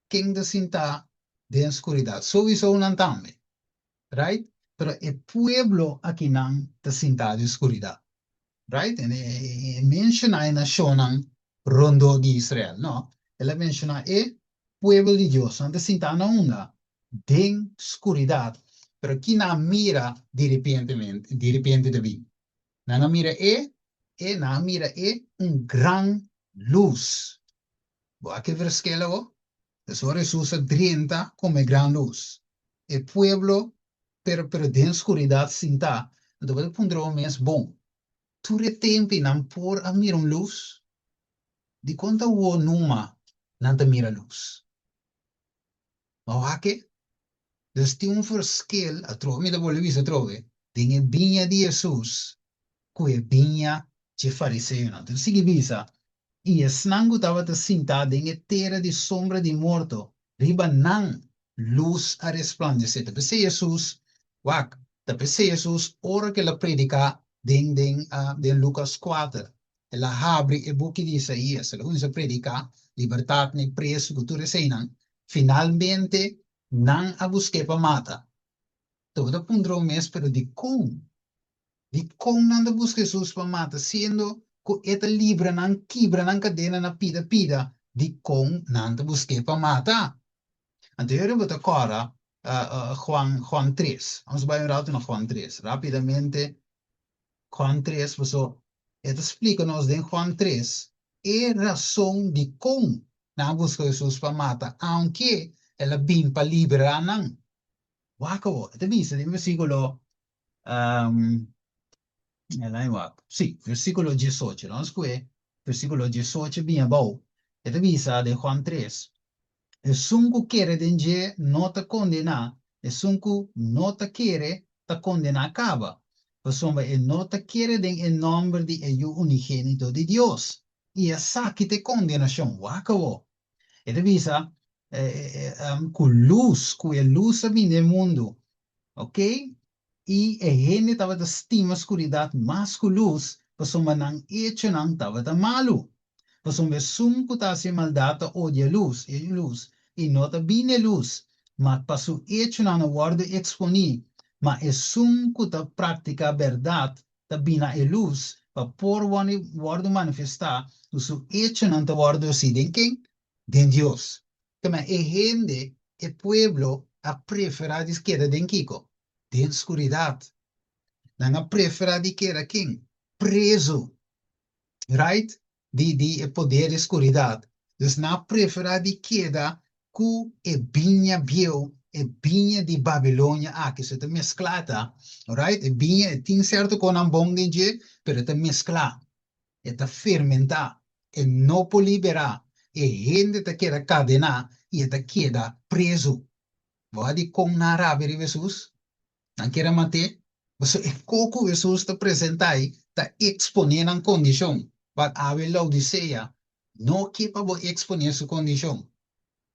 [SPEAKER 2] Ken ta sintá den skuridat? Souiso nan tambe. Right? Pero e pueblo akinan ta sintá den skuridat. Right? E, e, e menshoná e nashonnan rondó di Israel. No. El a menshoná e pueblo di Dios. Nan ta sintá na unda? Den skuridat. Pero ki nan a mira diripientemente, diripiente ta bin? Nan a mira e, e, nan a mira e un gran lus. Bo a ke verschil awo? Pues ora Hesus a drenta komo e gran lus, e pueblo pero pero den skuridat sintá, anto bo ta puntra bo mes, Bon, tur e tempu nan por a mira un lus? Dikon ta awor numa nan ta mira lus? Bo a wak e? Dus tin un verschil, atrobe mi ta bolbe bisa atrobe, den e biña di Hesus ku e biña dje fariseonan. Ta sigui bisa, I esnan ku tabata sintá den e tera di sombra di morto, riba nan lus a resplandesé. Ta p'esei Hesus, wak, ta p'esei Hesus ora ku el a prediká den den den Lukas kuater, el a habri e buki di Isaías, el a kuminsá prediká libertat na e presu ku tur eseinan, finalmente nan a busk'é pa mata. Bo ta puntra bo mes, pero dikon? Dikon nan ta buska Hesus pa mata, siendo ku e ta libra nan, kibra nan kadena na pida pida? Dikon nan ta busk'é pa mata? Anto yora bo ta kòrda Juan, Juan tres. Vamos bai un ratu na Juan tres. Rápidamente, Juan tres, paso e ta splika nos den Juan tres e rason dikon nan a buska Hesus pa mata, aunke el a bin pa liberá nan. Wak awor, e ta bisa den versíkulo Sí, versíkulo diesocho. Nos kue versíkulo diesocho bin abou. E ta bisa den Juan tres, Esun ku kere den dje no ta kondená, esun ku no ta kere ta kondená kaba, pasobra e no ta kere den e nòmber di e Yu unigénito di Dios. I esaki ta e kondenashon. Wak awor. E ta bisa ku lus, ku e lus a bini den mundu, ok? I e hende tabata stima skuridat mas ku lus, pasobra nan echonan tabata malu. Pasobra esun ku ta hasi maldat ta odia lus, e lus, i no ta bini e lus, ma pa su echonan no wòrdu eksponí. Ma esun ku ta praktiká bèrdat ta bini na e lus, pa por wòrdu manifestá ku su echonan ta wòrdu hasi den ken? Den Dios. Tuma e hende, e pueblo, a preferá di keda den kiko? Den skuridat. Nan a preferá di keda ken? Prezu. Right? Di di e poder di skuridat. Dus nan a preferá di keda ku e biña bieu, e biña di Babilonia aki. So e ta mesklá ta. Right? E biña e tin sèrto konan bon den dje, pero e ta mesklá. E ta fermentá, e no por liberá, e hende ta keda kadená i e ta keda prezu. Bo a di kon nan rabia riba Hesus? Nan kier a mat'é? Pasobra e ko ku Hesus ta presentá ei ta eksponé nan kondishon. But awe Laodisea no ke pa bo eksponé su kondishon.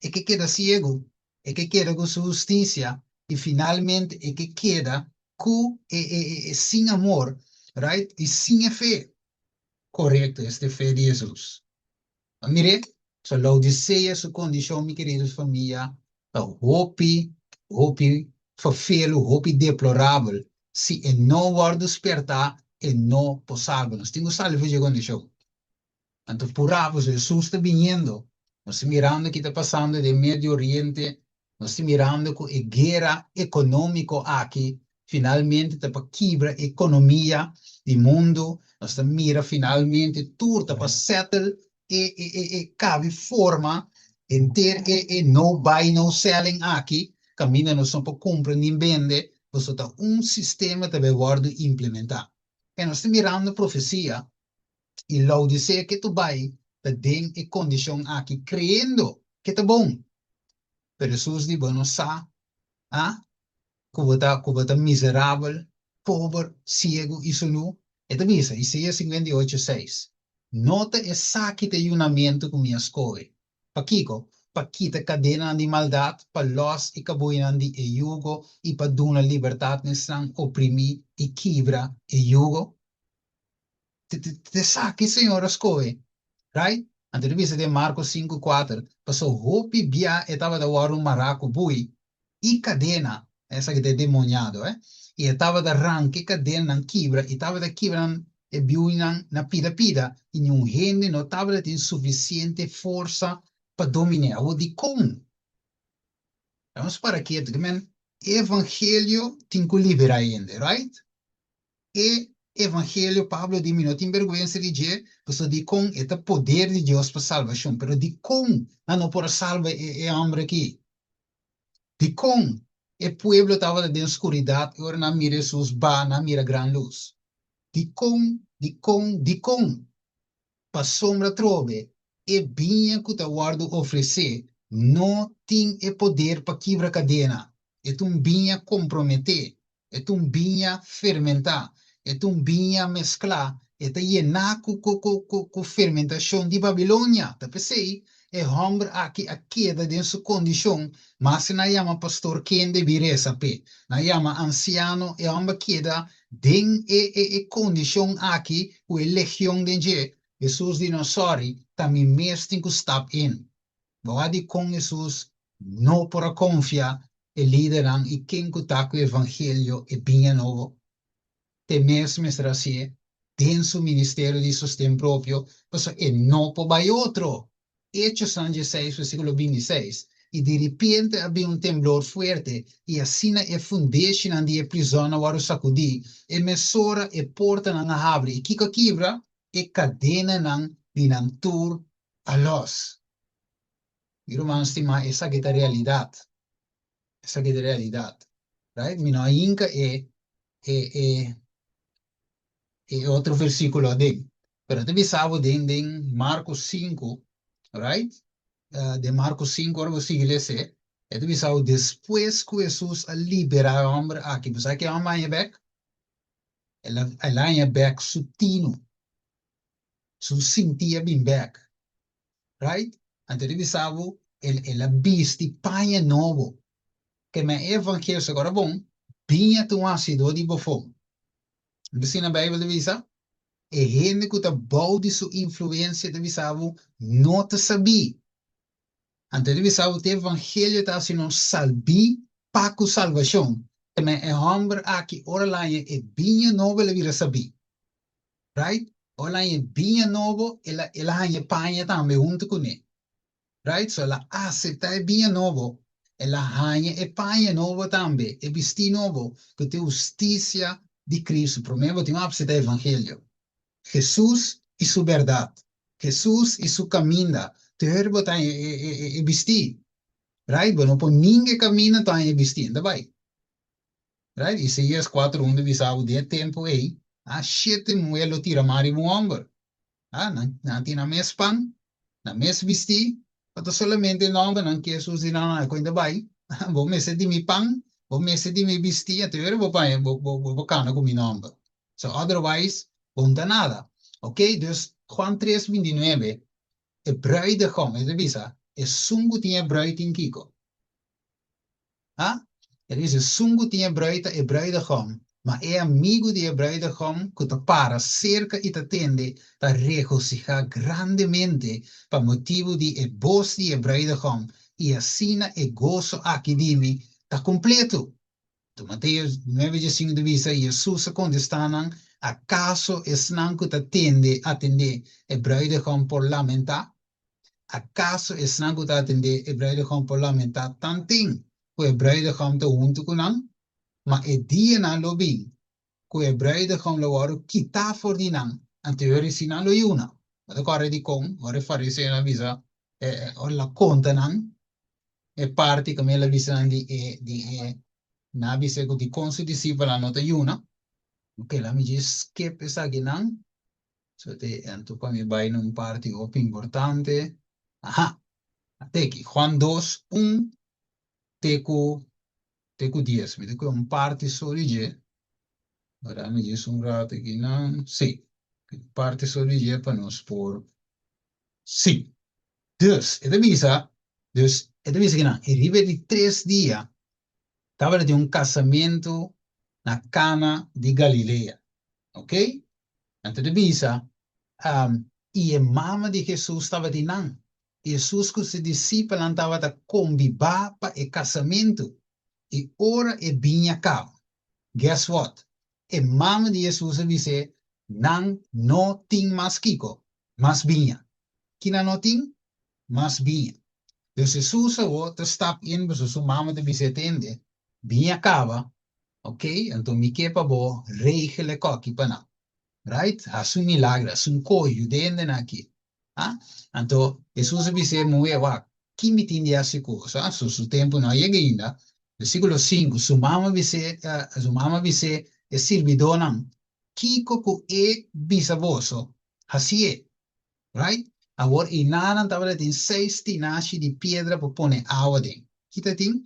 [SPEAKER 2] E ke keda siegu, e ke keda ku su hustisia i finalmente e ke keda ku e e e sin amor, right, i sin e fe. Korekto, esta e fe di Hesus. A mir'é? So Laodisea su kondishon, mi keridos famia, ta hopi, hopi ferfelu, hopi deplorabel. Si e no wòrdu spertá, e no por salba. Nos tin ku sali for dje kondishon. Anto purá, pasobra Hesus ta biniendo. Nos ta mirando ki ta pasando den Medio Oriente, nos ta mirando ku e guera ekonómiko aki finalmente ta pa kibra e ekonomia di mundu, nos ta mira finalmente tur ta pa settle e e e e kabi forma henter e e no buy no selling aki, kaminda nos no por kumpra ni bende, pasobra ta un sistema ta bai wòrdu implementá. E nos ta mirando profesia I Laodicea ke tu bai ta den e kondishon aki kreendo ke ta bon. Pero Hesus di, Bo no sa, a, ku bo ta ku bo ta miserabel, pober, siegu i sunú? E ta bisa, Isaías 58, seis, No ta esaki ta e yunamentu ku mi a skohe. Pakiko? Pa kita kadenanan di maldat, pa lòs e kabuyanan di e yugo i pa duna libertat na esnan oprimí i kibra e yugo. Te esaki Señor a skohe. Right? Anto ta bisa den Marko 5:4, paso hopi bia e tabata wòrdu mará ku bui i kadena, esaki ta e demoniado, eh, i e tabata ranka e kadenanan kibra i tabata kibra nan e biuinan na pida pida, i niun hende no tabata tin sufisiente forsa pa domin'é. Awor dikon? Nos para ketu, ke men e evangelio tin ku liberá hende, right? E evangelio, Pablo di, mi no tin bergwensa di dje, pasobra dikon e ta poder di Dios pa salbashon. Pero dikon nan no por a salba e e hòmber aki? Dikon e pueblo tabata den skuridat i ora nan mira Hesus ba, nan mira gran lus? Dikon, dikon, dikon? Pasobra atrobe e biña ku ta wòrdu ofresé no tin e poder pa kibra kadena. E ta un biña komprometé, e ta un biña fermentá, e ta un biña mesklá, e ta yená ku ku fermentashon di Babilonia. Ta p'esei e hòmber aki a keda den su kondishon, mas nan a yama pastor kende bin resa p'e, nan a yama ansiano, e hòmber a keda Den e e e kondishon aki ku e legion den dje, Hesus di nos, Sòri, ta mi mes tin ku stap in. Bo a dikon Hesus no por a konfia e lidernan i ken ku ta ku evangelio e biña nobo? Te mes mester hasié den su ministerio di sosten propio, pasobra e no por bai otro. Hechosnan dieseis versíkulo bintiseis, I diripiente a bin un temblor fuerte, i asina e fundeshinan di e prizòn a wòrdu sakudí, e mesora e portanan a habri, i kiko a kibra? E kadenanan di nan tur a lòs. Mi ruman stimá, esaki ta realidat. Esaki ta realidat. Right? Mi no a hinka e e e e otro versíkulo aden. Pero ta bisa bo den den Marko 5, right? Den Marko 5, ora bo sigui lese, e ta bisa bo despues ku Hesus a liberá e hòmber aki, bo sa ke e hòmber a haña bèk? El a el a haña bèk su tinu, su sintí a bin bèk, right? Anto e ta bisa bo el el a bisti paña nobo. Ke men e evangelio sa ora bon, biña ta un hasidó di bofon. Asina Bijbel ta bisa, E hende ku ta bou di su influensia ta bisa bo no ta sabí. Anto e ta bisa bo te evangelio ta hasi nos salbí pa ku salbashon. Te e hòmber aki ora el haña e biña nobo el a bira sabí. Right? Ora el haña e biña nobo el a el a haña e paña tambe huntu kuné. Right? So el a acepta e biña nobo, el a haña e paña nobo tambe, e bistí nobo, ku ta e husticia di Cristo. Promé bo tin ku acepta e evangelio. Jesus i su bèrdat, Jesus i su kaminda, tur bo ta haña e, e, e, e bistí. Right? Bo no por ninga e kaminda ta haña e bistí, enta bai. Right? Isaías 4:1 ta bisa bo den e tempu ei, ah, shete muhé lo tira man riba un hòmber. Ah, nan, nan tin nan mes pan, nan mes bistí, pa ta solamente nòmbernan ku Hesus di nan a kuenta bai, Bo mester di mi pan, bo mester di mi bistí, anto yora bo paña, bo, bo, bo kana ku mi nòmber. So otherwise, bo no ta nada. Ok, dus Juan 3, 29, e bruidegom, e ta bisa, esun ku tin e bruid tin kiko? Ha? E ta bisa, Esun ku tin e bruid ta e bruidegom, ma e amigu di e bruidegom ku ta para serka i ta tende ta regosihá grandemente pa motibu di e bos di e bruidegom, i asina e goso aki di mi ta kompletu. Anto Mateo nuebe diesinku ta bisa, Hesus a kontestá nan, Akaso esnan ku ta tende atendé e bruidegom por lamentá? Akaso esnan ku ta atendé e bruidegom por lamentá tanten ku e bruidegom ta huntu ku nan? Ma e dianan lo bin ku e bruidegom lo wòrdu kitá for di nan, anto e ora si nan lo yuna. Bo ta kòrda dikon ora e fariseonan a bisa, ora el a konta nan e parti ku el a bisa nan di e di e nan a bisa ku dikon su disipelnan no ta yuna? Oke, laat mi djis skip esakinan. So te anto pa mi bai na un parti hopi importante. Aha, ateki, Juan 2, 1 te ku te ku 10. Mi ta kohe un parti so di dje. Ora mi djis un rato aki nan. Sí, parti so di dje pa nos por. Sí. Dus, e ta bisa, dus, e ta bisa kinan, e riba di tres dia tabata tin un kasamentu na Kana di Galilea. Ok? Anto ta bisa, um, I e mama di Hesus tabatin nan. I Hesus ku su disipelnan tabata kombibá pa e kasamentu. I ora e biña kaba, guess what? E mama di Hesus a bis'é, Nan no tin mas kiko? Mas biña. Ki nan no tin? Mas biña. Dus Hesus awor ta stap in pasobra su mama ta bis'é, Tende, biña kaba, ok, anto mi ke pa bo regel e koki pa nan. Right? Hasi un milagro, hasi un kos, yuda e hendenan aki. Ah? Anto Hesus a bis'é, Muhé, wak, ki mi tin di hasi ku bo? So, su, su tempu no a yega ainda. Versíkulo sinku, Su mama bis'é, su mama bis'é e sirbidónan, Kiko ku e bisa boso, hasié. Right? Awor einanan tabata tin seis tinashi di piedra pa pone awa den. Ki ta tin?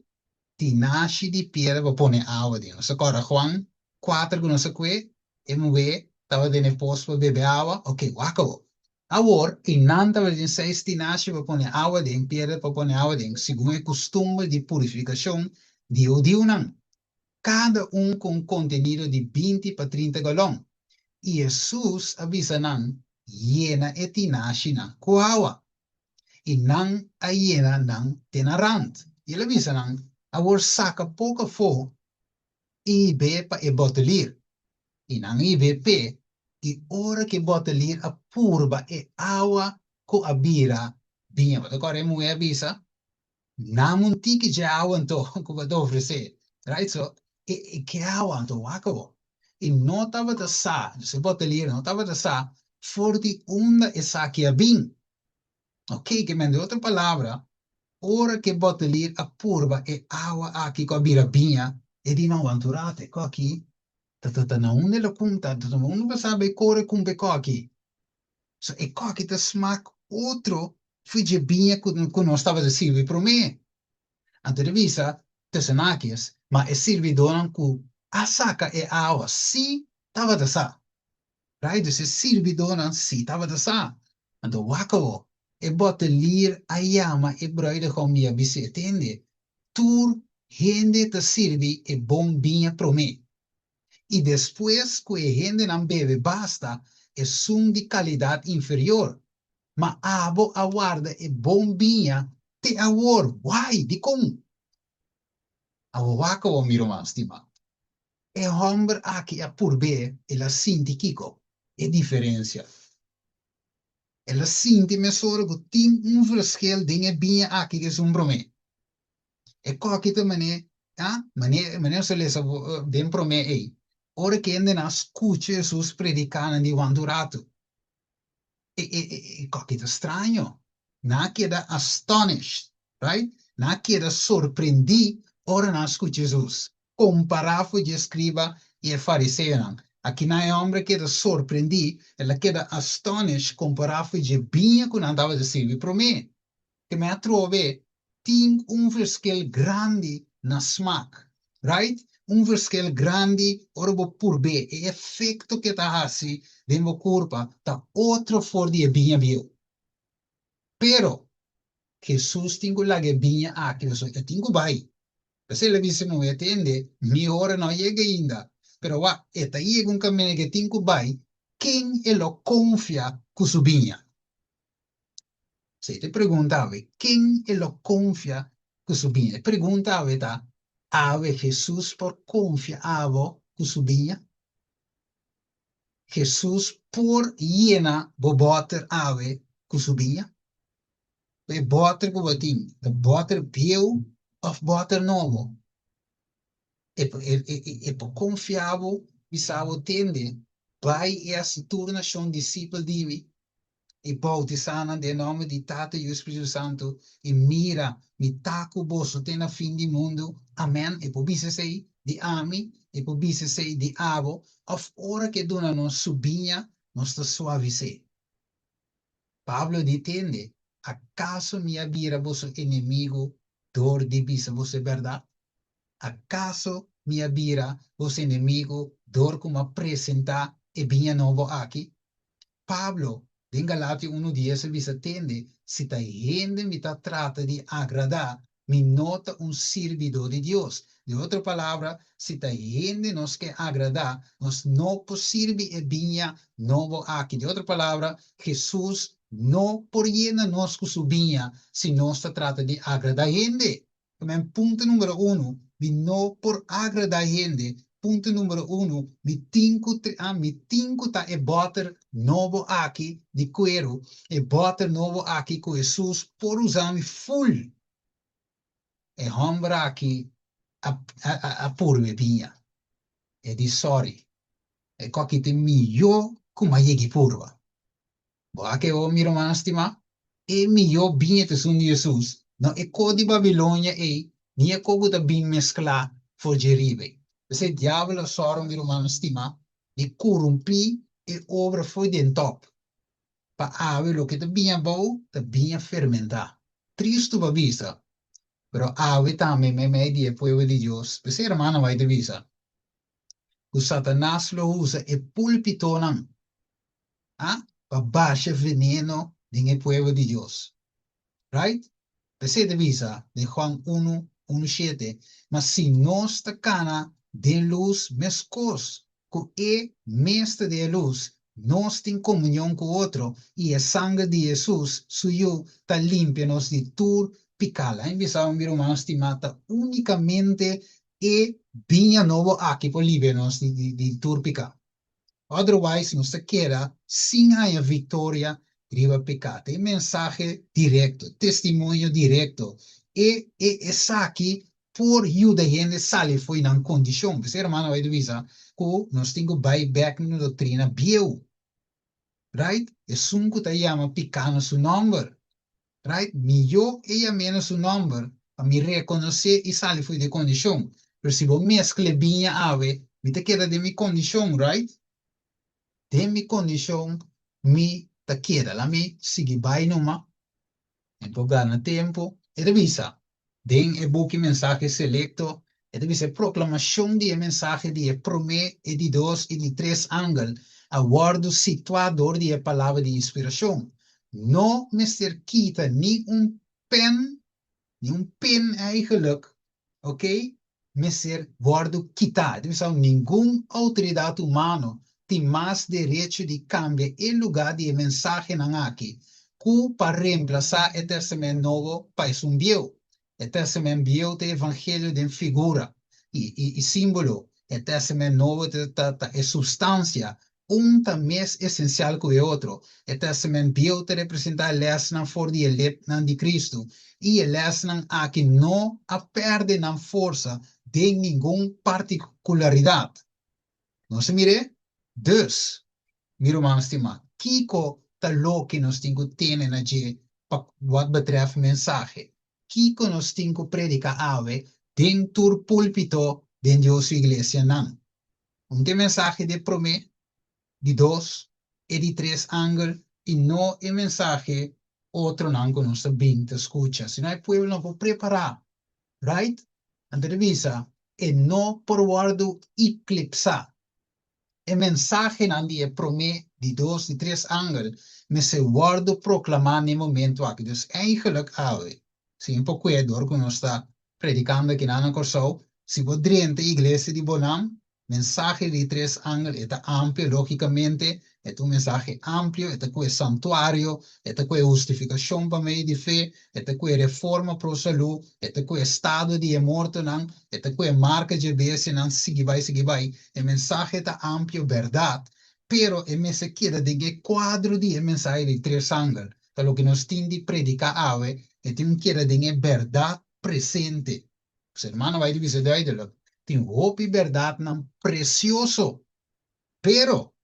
[SPEAKER 2] Tinashi di piedra pa pone awa den. Nos ta kòrda Juan kuater ku nos a kue, e muhé tabata den e pos pa bebe awa. Oke, wak awor. Awor, einan tabatin seis tinashi pa pone awa den, piedra pa pone awa den, segun e kustumber di purifikashon di e hudiunan, kada un ku un kontenido di 20 pa 30 galòn. I Hesus a bisa nan, Yena e tinashinan ku awa. I nan a yena nan te na rant. I el a bisa nan, Awor saka poko afó i hib'é pa e bòtelir. I nan a hib'é p'e, i ora ku e bòtelir a purba e awa ku a bira biña, bo ta kòrda e muhé a bisa, Nam un tiki dje awa anto ku bo ta ofresé. Right? So, e e ke awa anto wak awor. I no tabata sa, dus e bòtelir no tabata sa for di unda esaki a bin. Ok, ke men di otro palabra, ora ke bòtelir a purba e awa aki ku a bira biña, e di no, wantu rato, e kòki ta ta ta na unda el a kumta, ta ta unda bo sa bai kore kumpa e kòki. So e kòki ta smak otro fu dje biña ku ku nos tabata sirbi promé. Anto el a bisa Tesenakis, ma e sirbidónan ku a saka e awa sí tabata sa. Right? Dus e sirbidónan sí tabata sa. Anto wak awor, e bòtelir a yama e bruidegom i a bis'é, Tende, tur hende ta sirbi e bon biña promé. I despues ku e hendenan bebe basta, esun di kalidat inferior. Ma abo a warda e bon biña te awor. Why? Dikon? Awor wak awor, mi ruman stimá. E hòmber aki a purb'é, el a sinti kiko? E diferensia. El a sinti mesora ku tin un verschil den e biña aki ku esun promé. E kòki ta manera, ah, manera, manera nos a lesa den promé ei, ora ku hendenan a skucha Hesus prediká nan di wantu ratu, e, e, e, e kòki ta straño. Nan a keda astonished, right? Nan a keda sorprendí ora nan a skucha Hesus, kompará for dje eskriba i e fariseonan. Akinan e hòmber a keda sorprendí, el a keda astonished kompará for dje biña ku nan tabata sirbi promé. Ke mi atrobe tin un verschil grandi na smak, right? Un verschil grandi ora bo purb'é, e efekto ke ta hasi den bo kurpa ta otro for di e biña bieu. Pero, Hesus tin ku laga e biña aki pasobra e tin ku bai. P'esei el a bisa muhé, Tende, mi ora no a yega ainda. Pero wak, e ta yega un kaminda ke e tin ku bai, ken e lo konfia ku su biña? Si e pregunta awe, ken e lo konfia ku su biña? E pregunta awe ta, awe Hesus por konfia abo ku su biña? Hesus por yena bo bòter awe ku su biña? E bòter ku bo tin ta bòter bieu òf bòter nobo? E e e e por konfia bo, bisa bo, Tende, bai i hasi tur nashon disipel di mi, i boutisá nan den nòmber di Tata, Yu i Spiritu Santu, i mira, mi ta ku boso te na fin di mundu. Amèn. E por bisa esei di ami, e por bisa esei di abo, òf ora ku e duna nos su biña, nos ta suavis'é. Pablo di, Tende, akaso mi a bira boso enemigu dor di bisa boso e bèrdat? Akaso mi a bira boso enemigu dor ku mi a presentá e biña nobo aki? Pablo, den Galatio unu dies a bisa, Tende, si ta hende mi ta trata di agradá, mi no ta un sirbidó di Dios. Di otro palabra, si ta hende nos ke agradá, nos no por sirbi e biña nobo aki. Di otro palabra, Hesus no por yena nos ku su biña si nos ta trata di agradá hende. Amen. Punto numero uno, mi no por agradá hende. Punto numero uno, mi tin ku ah, mi tin ku ta e bòter nobo aki di kueru, e bòter nobo aki ku Hesus por usa mi ful. E hòmber aki a a a purba e biña. E di sòri, e kòki ta mihó ku mi a yega purba. Bo a ke omi, mi rumannan stimá? E mihó biña ta esun di Hesus, no e ko di Babilonia ei, ni e ko ku ta bin mesklá for dje riba ei. P'esei diabel a sòru, mi rumannan stimá, di korumpí e obra fo'i den tòp. Pa awe loke ta biña abou ta biña fermentá. Tristu pa bisa, pero awe tambe meimei di e pueblo di Dios, p'esei hermana White ta bisa ku Satanas lo usa e púlpitonan a pa basha veneno den e pueblo di Dios. Right? P'esei ta bisa den Juan unu, unu shete, Ma si nos ta kana den lus meskos ku e mes ta den e lus, nos tin komunion ku otro, i e sanger di Hesus, su Yu, ta limpia nos di tur piká. Lain bisa un mi ruman stimá, ta únikamente e biña nobo aki por libia nos di tur piká. Otherwise nos ta keda sin haña viktoria riba piká. Ta e mensahe direkto, testimonio direkto. E e esaki por yuda hende sali fo'i nan kondishon. P'esei hermano White ta bisa ku nos tin ku bai bèk na doktrina bieu. Right? Esun ku ta yama piká na su nòmber. Right? Mihó e yam'é na su nòmber pa mi rekonosé i sali fo'i di e kondishon. Pero si bo meskla e biña awe, mi ta keda den mi kondishon, right? Den mi kondishon mi ta keda. La mi sigui bai numa. Mi por gana tempu. E ta bisa den e buki Mensahe Selekto, e ta bisa e proklamashon di e mensahe di e promé, e di dos i di tres angel a wòrdu situá dor di e palabra di inspirashon. No mester kita ni un pen, ni un pin eigenlijk, oké, mester wòrdu kitá. E ta bisa ningun outoridat humano tin mas derecho di kambia e lugá di e mensahenan aki ku pa reemplasá e Tèstamènt Nobo pa esun Bieu. E Tèstamènt Bieu ta e evangelio den figura i símbolo. E Tèstamènt Nobo ta e supstansia. Un ta mes esensial ku e otro. E Tèstamènt Bieu ta representá e lèsnan for di e lepnan di Kristu, i e lèsnan aki no a pèrdè nan forsa den ningun partikularidat. Nos a mir'é? Dus, mi ruman stimá, kiko ta loke nos tin ku tene na dje pa wòt betrèf mensahe? Kiko nos tin ku prediká awe den tur púlpito den Dios su iglesianan? Un ta e mensahe di e promé, di dos, e di tres angel i no e mensahe otronan ku nos ta bin ta skucha. Sino e pueblo no por prepará, right? Anto ta bisa, e no por wòrdu iklipsá. E mensahenan di e promé, di dos, di tres angel mester wòrdu proklamá na e momentu aki. Dus eigenlijk awe, si mi por kue dor ku nos ta predikando akinan na Kòrsou, si bo drenta iglesia di Bonam, mensahe di tres angel e ta amplio, lógikamente e ta un mensahe amplio, e ta kue santuario, e ta kue hustifikashon pa medio di fe, e ta kue reforma pro salú, e ta kue estado di e mortonan, e ta kue marka dje bestianan, sigui bai, sigui bai. E mensahe ta amplio bèrdat, pero e mester keda den e kuadro di e mensahe di tres angel. Ta loke nos tin di prediká awe, e tin ku keda den e bèrdat presente. Pues hermano bai di bisa duidelijk, tin hopi bèrdatnan presioso, pero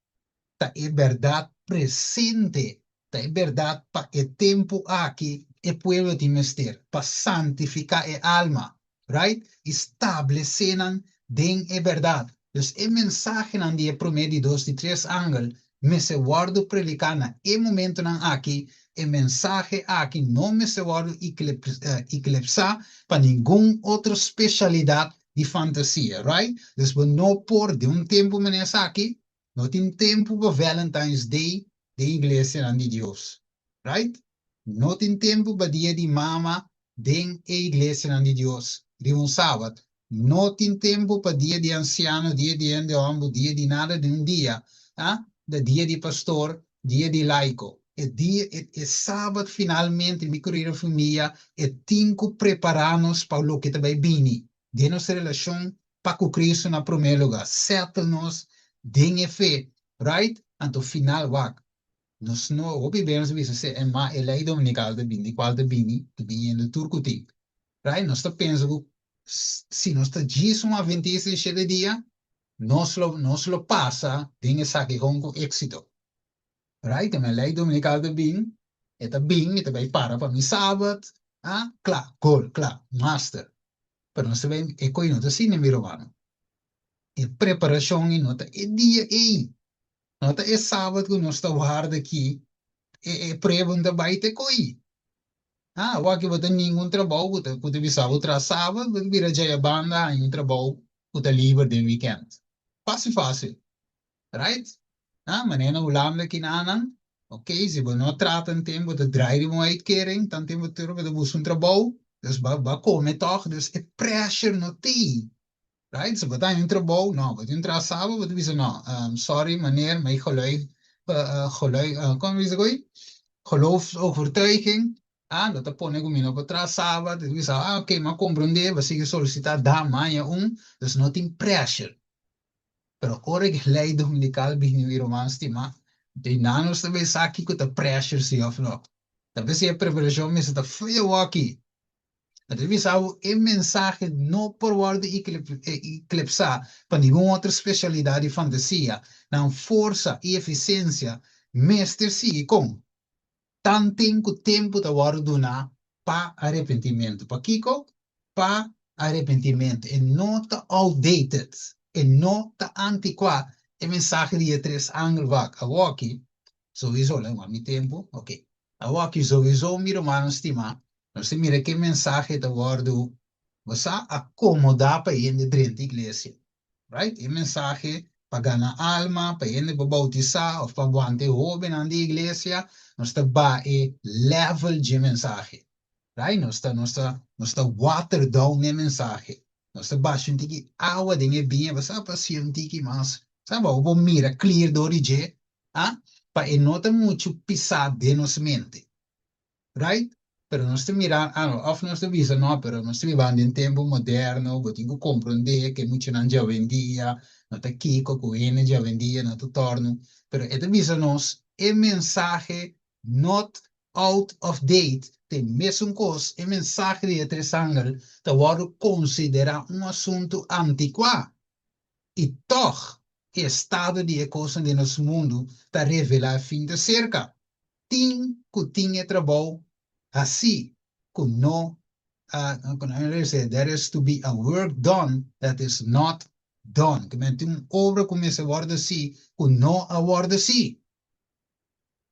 [SPEAKER 2] ta e bèrdat presente, ta e bèrdat pa e tempu aki e pueblo tin mester pa santifiká e alma, right? I stablesé nan den e bèrdat. Dus e mensahenan di e promé, di dos, di tres angel mester wòrdu prediká na e momentunan aki, e mensahe aki no mester wòrdu iklepsá pa ningun otro speshalidat di fantasia, right? Dus bo no por, den un tempu manera esaki, no tin tempu pa Valentine's Day den iglesianan di Dios, right? No tin tempu pa Dia di Mama den e iglesianan di Dios riba un sabat. No tin tempu pa dia di ansiano, dia di hende hòmber, dia di nada di un dia, ah, da dia di pastor, dia di laiko. E dia, e, e sabat finalmente, mi querido famia, e tin ku prepará nos pa loke ta bai bini. Den nos relashon pa ku Kristu na promé lugá. Settle nos den e fe, right? Anto final wak. Nos no, hopi bes nos ta bisa se, ma e lei dominikal ta bini, di kual ta bini, ta biniendo tur ku tin. Right? Nos ta pensa ku si nos ta djis un adventista di shete dia, nos lo, nos lo pasa den esaki kon ku éksito. Right? E lei dominikal ta bin, e ta bin, e ta bai para pa mi sabat, ah, kla, gol, kla, master. Pero nos ta bai, e koi no ta asina, mi rumannan. E preparashon ei no ta e dia ei. No ta e sabat ku nos ta warda aki, e, e prueba no ta bai te koi. Ah, awor aki bo ta ningun trabou ku ta ku ta bisa bo traha sabat, bo ta bira djaya banda haña un trabou ku ta liber den weekend. Fásil fásil. Right? Ah, manera na Hulanda kinanan, ok, si bo no traha tanten bo ta draai riba un uitkering, tanten bo tur bo ta buska un trabou, dus bo bo a kome tòg, dus e pressure no t'ei. Right? Si bo ta haña un trabou, no, bo tin un traha saba, bo ta bisa no, sorry meneer, mijn gelui, gelui, kon bo bisa koe? Geloofsovertuiging, ah, lo ta pone ku mi no por traha saba, ta bisa, ah, ok, mi a komprondé, bo a sigui solisitá, da, mi a haña un, dus no tin pressure. Pero ora ku e lei dominikal bini mi ruman stimá, di nan nos ta bay sa kiko ta pressure si òf no. Ta p'esei e preparashon mester ta feo aki. Ta bisa bo e mensahe no por wòrdu eklepsá pa ningun otro spesialidat di fantasia. Nan forsa i efisiensia mester sigui kon tanten ku tempu ta wòrdu duná pa arepentimentu. Pakiko? Pa arepentimentu. E no ta outdated. E no ta antikuá. E mensahe di e tres angel wak awoki, souiso, lo wak mi tempu, oke. Awoki souiso mi rumannan stimá, Nos ta mira ke mensahe ta wòrdu bo sa akomodá pa hende drenta iglesia. Right? E mensahe pa gana alma, pa hende por boutisá òf pa wanta e hóbennan di iglesia, nos ta baha e level dje mensahe. Right? Nos ta nos ta nos ta water down e mensahe. Nos ta basha un tiki awa den e biña bo sa pa hasié un tiki mas, sa bo por mira clear dor di dje, ah, pa e no ta muchu pisá den nos mente. Right? Pero nos ta mira, ah, of nos ta bisa no, pero nos ta bibando den tempu moderno, bo tin ku komprondé ku e muchanan djawendia no ta kiko, ku hende djawendia no ta tòrnu. Pero e ta bisa nos e mensahe not out of date, ta e mesun kos, e mensahe di e tres angel ta wòrdu konsiderá un asuntu antikuá. I tòg e estado di e kosnan den nos mundu ta revelá e fin ta serka. Tin ku tin e trabou hasí ku no a, there is to be a work done that is not done. Ke men tin un obra ku mester wòrdu hasí ku no a wòrdu hasí.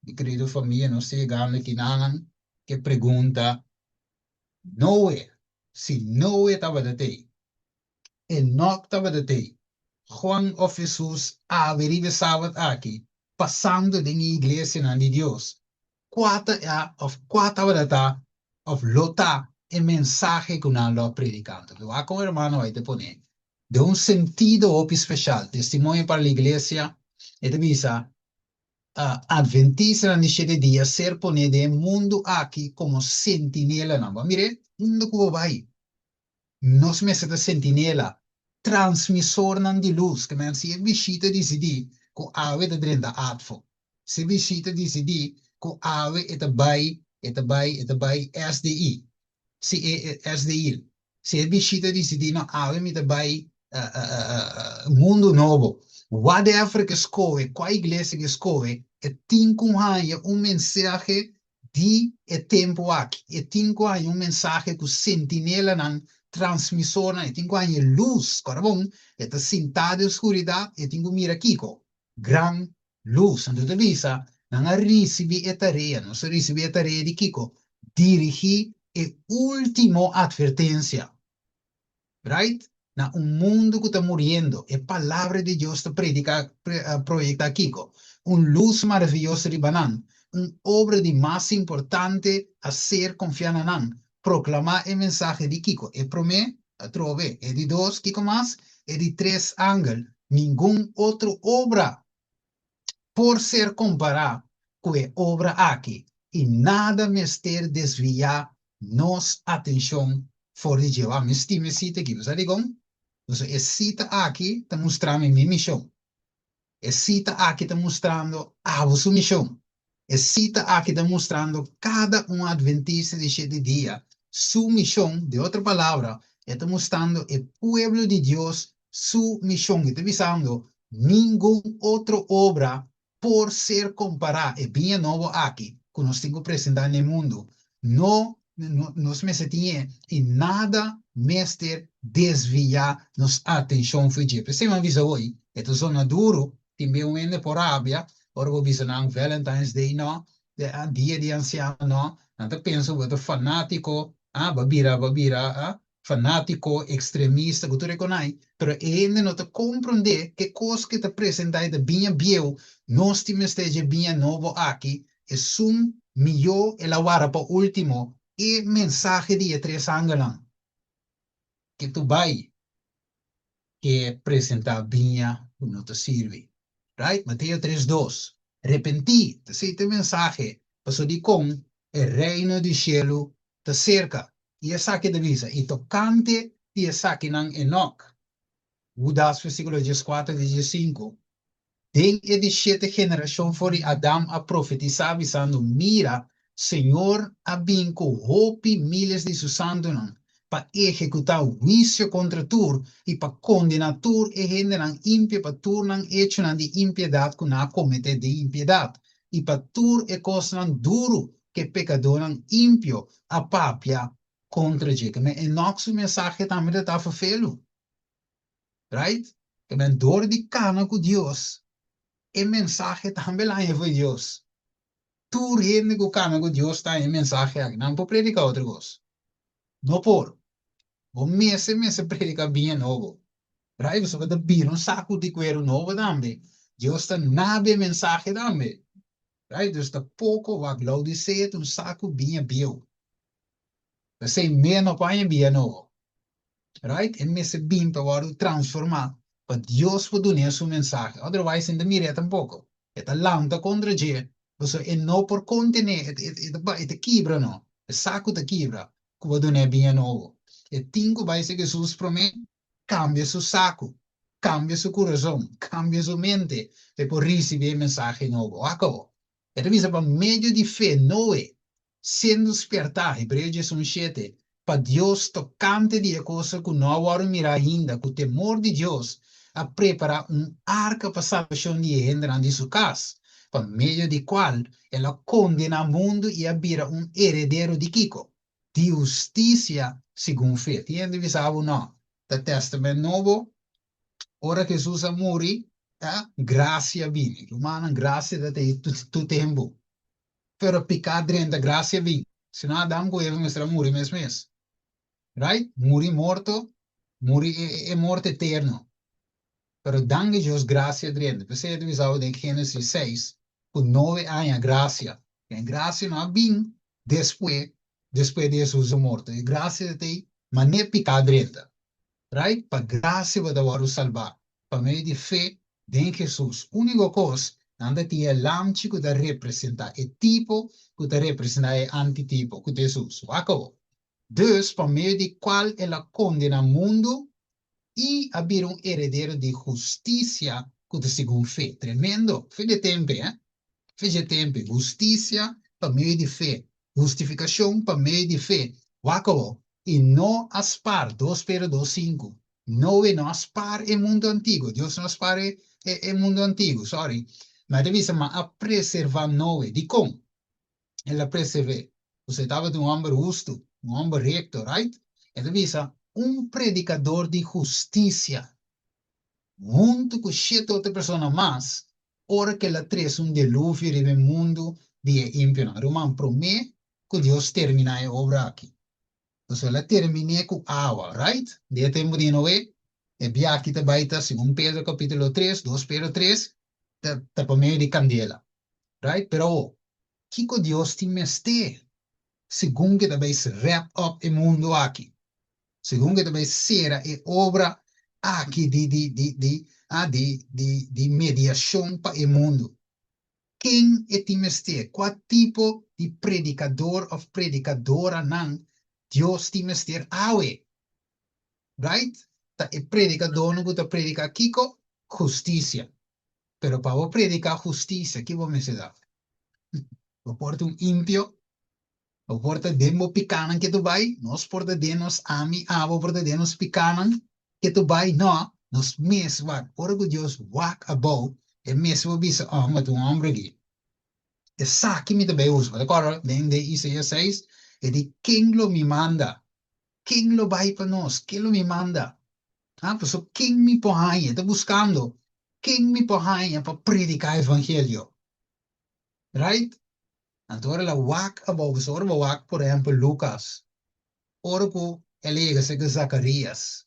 [SPEAKER 2] Mi kerido famia, nos ta yegando kinanan ke pregunta Noe, si Noe tabata tei, Enok tabata tei, Juan òf Hesus awe riba e sabat aki, pasando den e iglesianan di Dios, kua ta a òf kua tabata ta òf lo ta e mensahe ku nan lo a prediká? Anto wak kon hermano White ta pone den un sentido hopi speshal, Testimonio para la Iglesia, e ta bisa, Adventistanan di shete dia ser poné den e mundu aki komo sentinelanan. Bo a mir'é? Unda ku bo bai? Nos mester ta sentinela, transmisornan di lus, ke men si e bishita disidí ku awe ta drenta ATFO, si e bishita disidí ku awe e ta bai, e ta bai, e ta bai SDI, si e SDI, si e bishita disidí no awe mi ta bai Mundu Nobo, whatever ke skohe, kua iglesia ke skohe, e tin ku haña un mensahe Di e tempu aki, e tin ku haña un mensahe ku sentinelanan, transmisornan, e tin ku haña e lus, kòrda bon, e ta sintá den skuridat, e tin ku mira kiko? Gran lus. Anto ta bisa, nan a risibí e tarea, nos a risibí e tarea di kiko? Dirigí e último atvertensia. Right? Na un mundu ku ta muriendo, e Palabra di Dios ta prediká, proyektá kiko? Un lus maravioso riba nan. Un obra di mas importante a ser konfiá na nan, proklamá e mensahe di kiko? E promé? Atrobe, e di dos, kiko mas? E di tres angel, ningun otro obra por ser kompará ku e obra aki i nada mester desviá nos atenshon for di dje. Wak, mi stima e sita aki. Bo sa dikon? Pasobra e sita aki ta mustra mi mi mishon. E sita aki ta mustrando abo su mishon. E sita aki ta mustrando kada un adventista di shete dia su mishon, di otro palabra, e ta mustrando e pueblo di Dios su mishon. E ta bisando, Ningun otro obra por ser kompará e biña nobo aki ku nos tin ku presentá na e mundu. No, nos mester tin e i nada mester desviá nos atenshon for dje. P'esei mi a bisa hoy, e ta zona duru, tin be un hende por rabia ora bo bisa nan Valentine's Day no, Dia di Ansiano no, nan ta pensa ku bo ta fanátiko, ah, bo a bira, bo a bira, ah, fanátiko, ekstremista ku tur e konai, pero e hende no ta komprondé ke kos ke ta presentá e ta biña bieu, nos tin mester dje biña nobo aki, esun mihó el a wara pa último, e mensahe di e tres angelnan ke tu bai ke presentá biña ku no ta sirbi. Right? Mateo tres dos, Repentí, ta esei ta e mensahe, pasobra dikon e reino di shelu ta serka. I esaki ta bisa, i tokante di esakinan Enok, Hudas versíkulo dieskuater di diesinku, Den e di shete generashon for di Adam a profetisá bisando, Mira, Señor a bin ku hopi miles di su santunan pa ehekutá huisio kontra tur i pa kondená tur e hendenan impio pa tur nan echonan di impiedat ku nan a kometé den impiedat i pa tur e kosnan duru ku e pekadónan impio a papia kontra dje. Ke men Enok su mensahe tambe ta ta ferfelu. Right? Ke men dor di kana ku Dios, e mensahe tambe la haña for di Dios. Tur hende ku kana ku Dios ta haña e mensahe aki. Nan por prediká otro kos. No por. Bo mester mester prediká biña nobo. Right? Pasobra ta bira un saku di kueru nobo tambe. Dios ta nabe e mensahe tambe. Right? Dus ta poko wak Laodisea ta un saku biña bieu. P'esei me no por haña biña nobo. Right? E mester bin pa wòrdu transformá pa Dios por dun'é su mensahe. Otherwise e no ta mir'é tampoko. E ta lanta kontra dje, pasobra e no por kontené, e e ta e ta kibra no. E sa ku ta kibra ku bo dun'é biña nobo. E tin ku bai serka Hesus promé, kambia su saku, kambia su kurason, kambia su mente pa e por risibí e mensahe nobo. Wak awor. E ta bisa pa medio di fe Noe, siendo spiertá, Hebreo 11:7, pa Dios tokante di e kosnan ku no a wòrdu mirá ainda, ku temor di Dios a prepará un arka pa salbashon di e hendenan di su kas, pa medio di kual el a kondená mundu i a bira un heredero di kiko? Di hustisia segun fe. Tin hende bisa bo no, ta Tèstamènt Nobo Ora Hesus a muri, grasia a bini. Rumannan, grasia ta tei tur tempu. Pero piká drenta, grasia a bin. Si no Adam ku Eva mester a muri mes mes. Right? Muri morto, muri e morto eterno. Pero danki Dios grasia a drenta. P'esei e ta bisa bo den Génesis seis ku Noe a haña grasia. E grasia no a bin despues, despues di Hesus su morto. E grasia ta tei manera piká drenta. Right? Pa grasia bo ta wòrdu salbá, pa medio di fe den Hesus. Úniko kos, nan ta tin e lamchi ku ta representá e tipo ku ta representá e antitipo, ku ta Hesus. Wak awor. Dus, pa medio di kual el a kondená mundu i a bira un heredero di hustisia ku ta segun fe. Tremendo! Fe di e tempe, eh? Fe dje tempe. Hustisia pa medio di fe. Hustifikashon pa medio di fe. Wak awor. I no a spar, dos Pedro dos sinku. Noe no a spar e mundu antiguo, Dios no a spar e e mundu antiguo, sorry. Ma e ta bisa ma a preserva Noe. Dikon el a preserv'é? Pasobra e tabata un hòmber hustu, un hòmber rekto, right? E ta bisa, un predikador di hustisia, huntu ku shete otro persona mas, ora ku el a trese un deluvio riba e mundu di e impionan. Ruman, promé ku Dios terminá e obra aki. Pasobra el a termin'é ku awa, right? Den e tempu di Noé, e biaha ta bai ta, segun Pedro kapítulo tres, dos Pedro tres, ta ta pa medio di kandela, right? Pero awor, kiko Dios tin mester segun ku e ta bai wrap up e mundu aki? Segun ku e ta bai sera e obra aki di di di di ah di di di mediashon pa e mundu. Ken e tin mester? Kua tipo di predikador òf predikadoranan Dios tin mester awe? Right? Ta e predikadornan ku ta prediká kiko? Hustisia. Pero pa bo prediká hustisia, ki bo mester ta? Bo por ta un impio? Bo por ta den bo pikánan ke tu bai? Nos por ta den nos, ami, abo por ta den nos pikánan ke tu bai? No, nos mes wak. Ora ku Dios wak abou, e mes bo bisa, Oh, mi ta un hòmber aki. Esaki mi ta bai usa. Bo ta kòrda den Isaías seis? E di, Ken lo mi manda? Ken lo bai pa nos? Ken lo mi manda? Ha, pasobra ken mi por haña? E ta buskando ken mi por haña pa prediká evangelio. Right? Anto ora el a wak abou, pasobra ora bo wak, por ehèmpel, Lukas, ora ku el a yega serka Zakarias,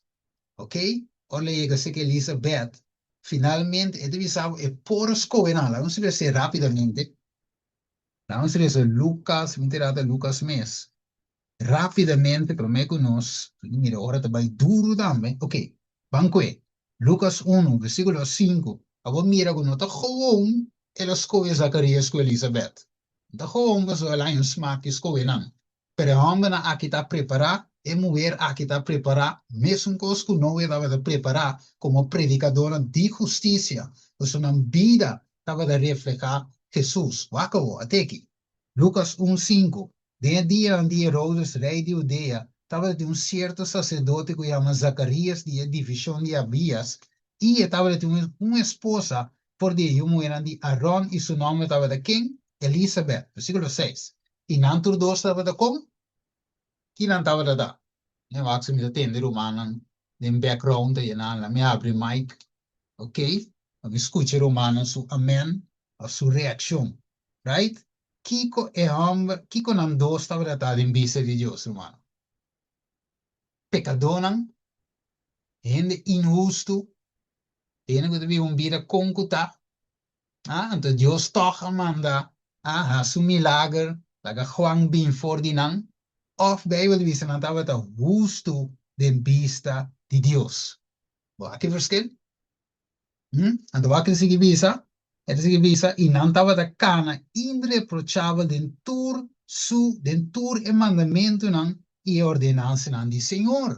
[SPEAKER 2] oké? Ora el a yega serka Elisabèt, finalmente e ta bisa bo e por a skohe nan. Laga nos lesa rápidamente. Laga nos lesa Lukas, mi ta rata Lukas mes. Rápidamente promé ku nos mira ora ta bai duru tambe. Ok, ban kue. Lukas unu, versíkulo sinku. Abo mira ku no ta gewoon el a skohe Zakarías ku Elisabèt. No ta gewoon pasobra el a haña un smak di skohe nan. Pero e hòmbernan aki ta prepará, e muher aki ta prepará, mesun kos ku Noe tabata prepará komo predikadornan di hustisia, pasobra nan bida tabata reflehá Hesus. Wak awor, at'e aki. Lukas un, sinku, Den e dianan di Herodes, rei di Hudea, tabatin un sierto saserdote ku yama Zakarias di e divishon di Abias, i e tabatin un esposa for di e yu muhénan di Aron, i su nòmber tabata ken? Elisabèt. Versíkulo seis, I nan tur dos tabata kon? Ki nan tabata ta? Mi wak si mi ta tende rumannan den background ta yena, la mi habri mic, ok, pa mi skucha rumannan su amèn òf su reakshon. Right? Kiko e hòmber, kiko nan dos tabata ta den bista di Dios, rumannan? Pekadónan, hende inhustu, hende ku ta biba un bida kon ku ta. Ah, anto Dios tòg a manda a hasi un milager, laga Juan bin for di nan. Òf Beibel ta bisa nan tabata hustu den bista di Dios. Bo a ki verschil? Hm? Anto wak e ta sigui bisa? E ta sigui bisa, I nan tabata kana inreprochabel den tur su, den tur e mandamentunan i e ordenansanan di Señor.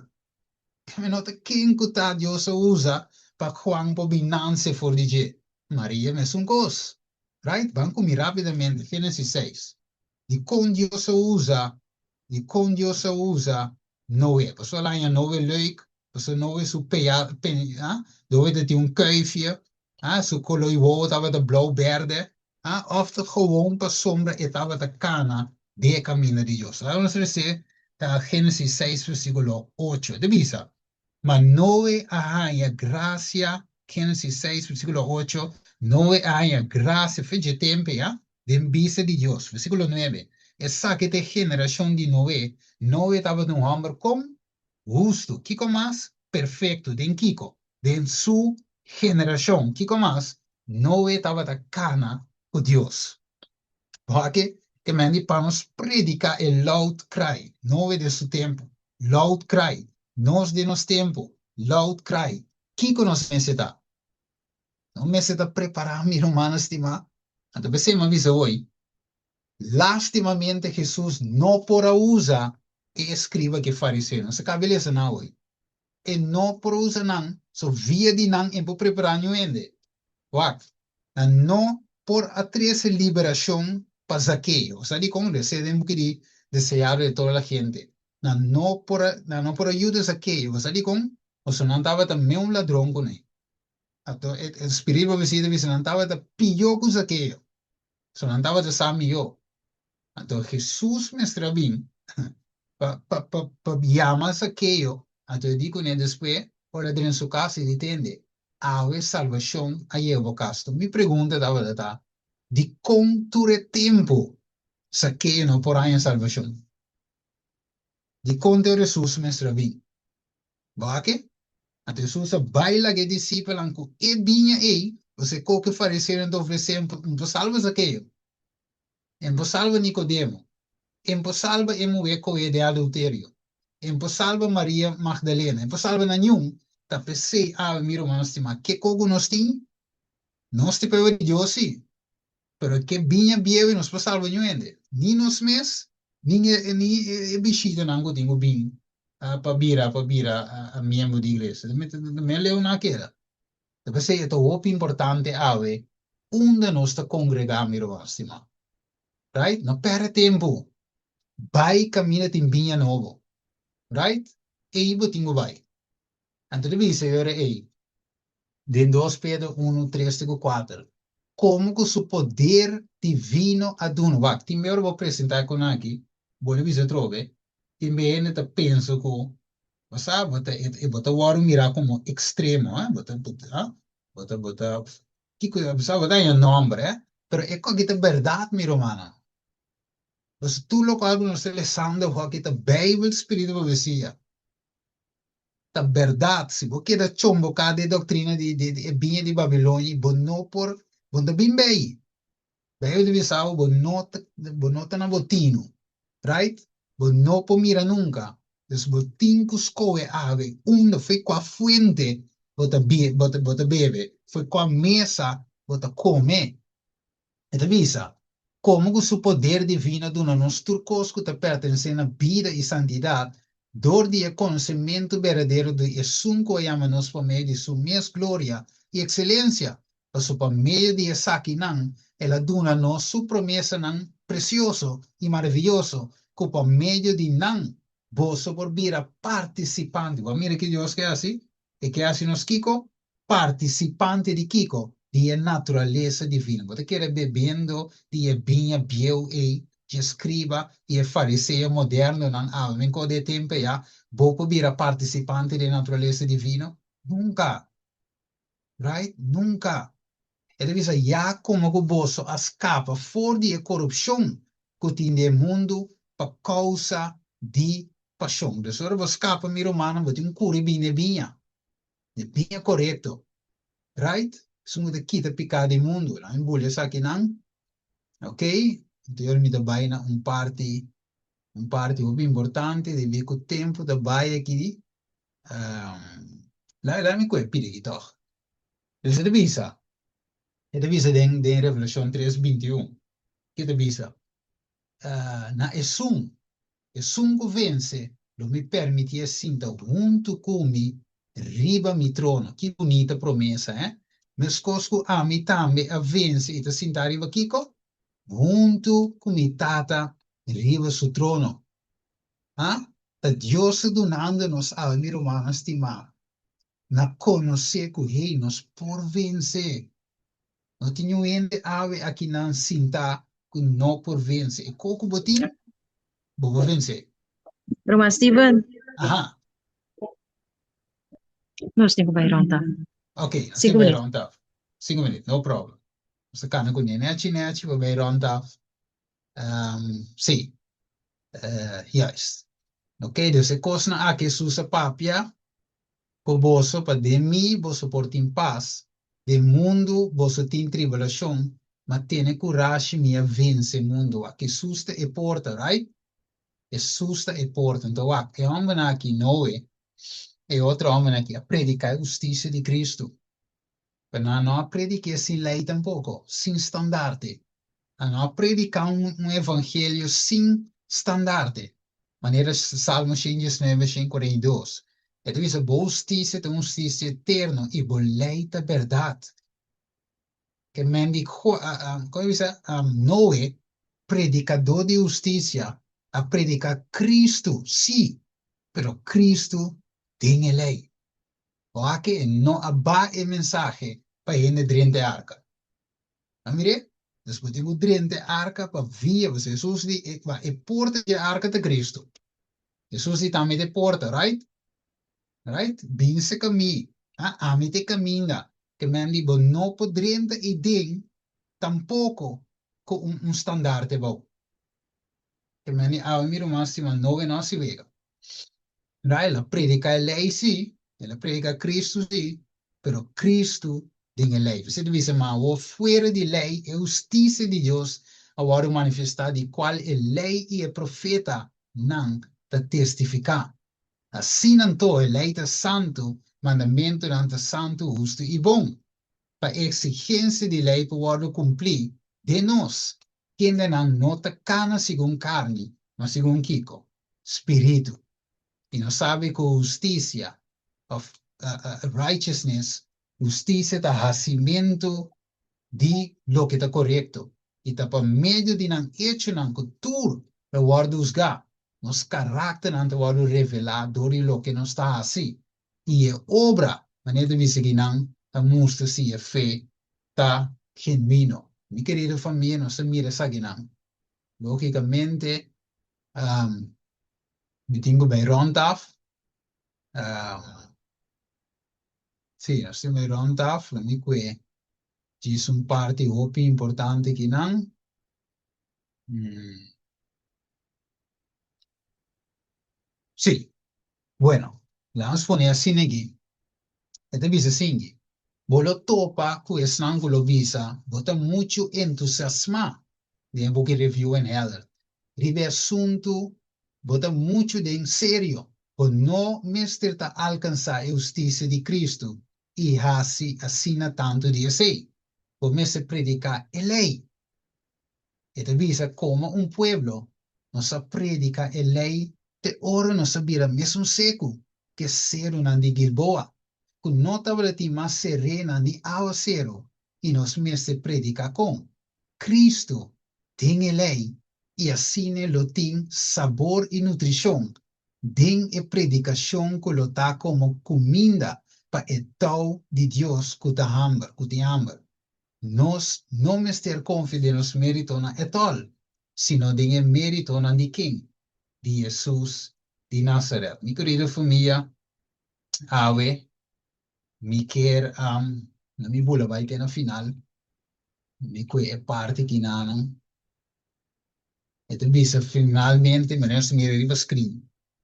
[SPEAKER 2] Mi no ta ken ku ta Dios a usa pa Juan por bin nanse for di dje. Maria mesun kos. Right? Ban ku mi rápidamente, Génesis seis. Dikon Dios a usa, dikon Dios a usa Noe? Pasobra el a haña Noe leuk, pasobra Noe su pea, pe, ah, Noe ta tin un kuifje, ah, su koloi wowo tabata blou berde, ah, òf ta gewoon pasobra e tabata kana den e kaminda di Dios. Laga nos lese ta Génesis seis versíkulo ocho. E ta bisa, Ma Noe a haña grasia, Génesis seis versíkulo ocho, Noe a haña grasia fe dje tempe, ya, den bista di Dios. Versíkulo nuebe, Esaki ta e generashon di Noe. Noe tabata un hòmber kon? Hustu. Kiko mas? Perfekto. Den kiko? Den su generashon. Kiko mas? Noe tabata kana ku Dios. Wak e men di pa nos prediká e loud cry. Noe den su tempu, loud cry. Nos den nos tempu, loud cry. Kiko nos mester ta? Nos mester ta prepará, mi rumannan stimá. Anto p'esei mi a bisa hoy, lastimamente Hesus no por a usa e escriba ku e fariseo. Nos a kaba di lesa nan hoy. E no por usa nan, so via di nan e por prepará niun hende. Wak, nan no por a trese liberashon pa Zakeo. Sa dikon? Les'é den buki di Deseado de toda la gente. Nan no por a, nan no por a yuda Zakeo. Sa dikon? Pasobra nan tabata meun ladron kuné. Anto e e spiritu profesia ta bisa nan tabata pió ku Zakeo. So nan tabata sa mihó. Anto Hesus mester a bin pa pa pa pa yama Zakeo. Anto e di kuné despues, ora a drenta su kas e di tende, Awe salbashon a yega bo kas. Mi pregunta tabata ta, dikon tur e tempu Zakeo no por haña salbashon? Dikon te ora Hesus mester a bin? Bo a ke? Anto Hesus a bai laga e disipelnan ku e biña ei, pasobra e koke e fariseonan ta ofresé no por salba Zakeo, e no por salba Nikodemo, e no por salba e muhé kohe den adulterio. E no por salba Maria Magdalena, e no por salba na niun. Ta p'esei awe mi rumannan stimá, kiko ku nos tin? Nos tin pueblo di Dios sí, pero ke biña bieu i nos por salba niun hende, ni nos mes, ni ni e bishitanan ku tin ku bin pa bira pa bira miembro di iglesia. Ta leu nan a keda. Ta p'esei e ta hopi importante awe unda nos ta kongregá, mi ruman stimá. Right? No pèrdè tempu. Bai kaminda tin biña nobo. Right? Ei bo tin ku bai. Anto ta bisa e ora ei, den dos Pedro unu, tres te ku kuater, komo ku su poder divino a duna. Wak, tin be ora bo presentá e konan aki, bo lo bisa atrobe, tin be hende ta pensa ku, bo sa, bo ta, bo ta wòrdu mirá komo ekstremo, eh, bo ta, bo ta, bo ta, kiko, bo sa, bo ta haña nòmber, eh, pero e koki ta bèrdat, mi rumannan. Pasobra tur lokual ku nos ta lesando awor aki ta Beibel, spiritu profesia. Ta bèrdat, si bo keda chomboká den e doktrina di di e biña di Babilonia, bo no por, bo no ta bin bei. Beibel ta bisa bo, bo no ta, bo no ta na bo tinu, right? Bo no por mira nunka. Dus bo tin ku skohe awe unda, fo'i kua fuente bo ta bo ta bo ta bebe, fo'i kua mesa bo ta kome. E ta bisa, Komo ku su poder divino a duna nos tur kos ku ta pertenesé na bida i santidat, dor di e konosementu berdadero di Esun ku a yama nos pa medio di su mes gloria i ekselensia, pasobra pa medio di esakinan el a duna nos su promesanan presioso i maravioso, ku pa medio di nan boso por bira partisipante. Bo a mira ki Dios ke hasi? E ke hasi nos kiko? Partisipante di kiko? Di e naturalesa divino. Bo ta kere bebendo di e biña bieu ei dje skriba i e fariseo modernonan awe men kode e tempu ei-a? Bo por bira partisipante di e naturalesa divino? Nunka! Right? Nunka! E ta bisa, Ya komo ku boso a skapa for di e korupshon ku tin den e mundu pa kousa di pashon. Dus ora bo skapa, mi rumannan, bo tin ku kuri bini e biña. E biña korekto. Right? Esun ku ta kita piká di mundu. Nan mi buli esakinan. Ok? Anto ora mi ta bai na un parti, un parti hopi importante, debí ku tempu ta bai aki. Laga mi kohe pidi aki tòg. Dus e ta bisa, e ta bisa den den Revelashon tres 21, ke ta bisa, Na esun, esun ku vense, lo mi permitié sinta huntu ku mi riba mi trono. Ki bunita promesa, eh? Meskos ku ami tambe a vense i ta sintá riba kiko? Huntu ku mi Tata riba su trono. Ha? Ta Dios ta dunando nos awe, mi rumannan stimá, na konosé ku hey nos por vense. No tin niun hende awe akinan sintá ku no por vense. E kos ku bo tin, bo por vense.
[SPEAKER 3] Ruman Steven.
[SPEAKER 2] Aha.
[SPEAKER 3] Nos tin ku bai rond af.
[SPEAKER 2] Ok, nos tin ku bai rond af. Sinku minüt, no problem. Nos ta kana ku nenechi nechi pa bai rond af. Sí, juist. Ok, dus e kosnan aki Hesus a papia ku boso pa den mi boso por tin pas, den mundu boso tin tribulashon, ma tene kurashi mi a vense mundu. Wak, Hesus ta e porta, right? Hesus ta e porta. Anto wak, e hòmbernan aki, Noe, e otro hòmbernan aki a prediká e hustisia di Kristu. Pero nan no a predik'é sin lei tampoko, sin standarte. Nan no a prediká un evangelio sin standarte, manera Salmo 119, 142. E ta bisa, Bo hustisia ta un hustisia eterno i bo lei ta bèrdat. Ke men di, kon e bisa, Noe, predikadó di hustisia, a prediká Kristu, sí, pero Kristu den e lei. Oa-ke e no a ba e mensahe pa hende drenta e arka. A mir'é? Dus bo tin ku drenta e arka pa via, pasobra Hesus di e e porta di e arka ta Kristu. Hesus di ta mi ta e porta, right? Right? Bin serka mi. Ha? Ami ta e kaminda. Ke men di bo no por drenta eiden tampoko ku un un standarte bou. Ke men di awe mi ruman stima no e no hasi wega. Ra el a prediká e lei sí, el a prediká Kristu sí, pero Kristu den e lei. P'esei ta bisa, Ma awor fuera di lei e hustisia di Dios a wòrdu manifestá, di kual e lei i e profetanan ta testifiká. Asina anto, e lei ta santu, mandamentunan ta santu, hustu i bon. Pa e eksigensia di lei por wòrdu kumplí den nos, kendenan no ta kana segun karni, ma segun kiko? Spiritu. I nos sabi ku hustisia, òf righteousness, hustisia ta hasimentu di loke ta korekto, i ta pa medio di nan echonan ku tur lo wòrdu husgá. Nos karakternan ta wòrdu revelá dor di loke nos ta hasi, i e obra, manera ta bisa kinan, ta mustra si e fe ta genuino. Mi kerido famia, nos ta mira esakinan. Lógikamente, mi tin ku bai rònt af. Sí, nos tin bai rònt af. Lo mi kue djis un parti hopi importante kinan. Sí, bueno, laga nos pone asina aki. E ta bisa asinki, Bo lo topa ku esnan ku lo bisa bo ta muchu entusiasmá den e buki Review and Herald riba e asuntu, bo ta muchu den serio, bo no mester ta alkansá e hustisia di Kristu i hasi asina tantu di esei. Bo mester prediká e lei. E ta bisa, Komo un pueblo, nos a prediká e lei te ora nos a bira mesun seku ku e serunan di Gilboa, ku no tabatin mas serena ni awaseru, i nos mester prediká kon Kristu den e lei, i asina lo tin sabor i nutrishon den e predikashon ku lo ta komo kuminda pa e tou di Dios ku ta hamber, ku tin hamber. Nos no mester konfia den nos méritonan etòl, sino den e méritonan di ken? Di Hesus di Nazaret. Mi kerido famia, awe mi kier na mi bula bai te na final, mi kue e parti kinanan. E ta bisa finalmente, manera nos ta mira riba screen,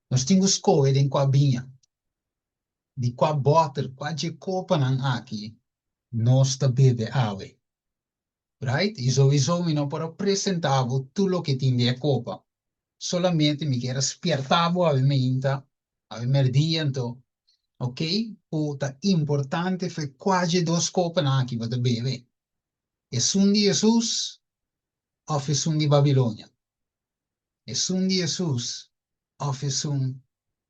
[SPEAKER 2] nos tin ku skohe den kua biña. Di kua bòter, kua dje kopanan aki nos ta bebe awe? Right? I souiso mi no por a presentá bo tur loke tin den e kopa. Solamente mi kier a spièrtá bo awe meinta, awe mèrdia anto, ok, ku ta importante fe kua dje dos kopanan aki bo ta bebe, esun di Hesus òf esun di Babilonia. Esun di Hesus òf esun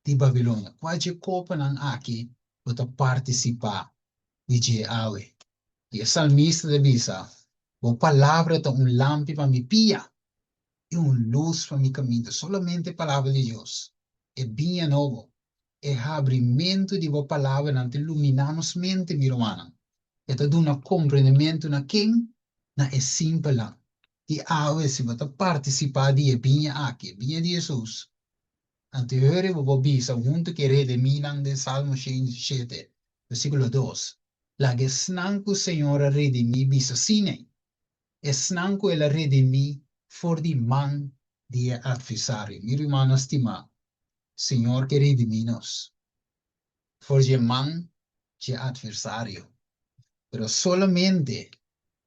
[SPEAKER 2] di Babilonia? Kua dje kopanan aki bo ta partisipá di dje awe? I e salmista ta bisa, Bo palabra ta un lampi pa mi pia i un lus pa mi kaminda. Solamente e Palabra di Dios, e biña nobo, e habrimentu di bo palabranan ta luminá nos mente, mi rumannan. E ta duna komprendementu na ken? Na e simpelnan. I awe, si bo ta partisipá di e biña aki, e biña di Hesus, anto e hora bo por bisa huntu ku e redimínan den Salmo 107, versíkulo 2, Laga esnan ku Señor a redimí bisa asina, esnan ku el a redimí for di man di e atversario. Mi rumannan stimá, Señor ke redimí nos for dje man dje atversario, pero solamente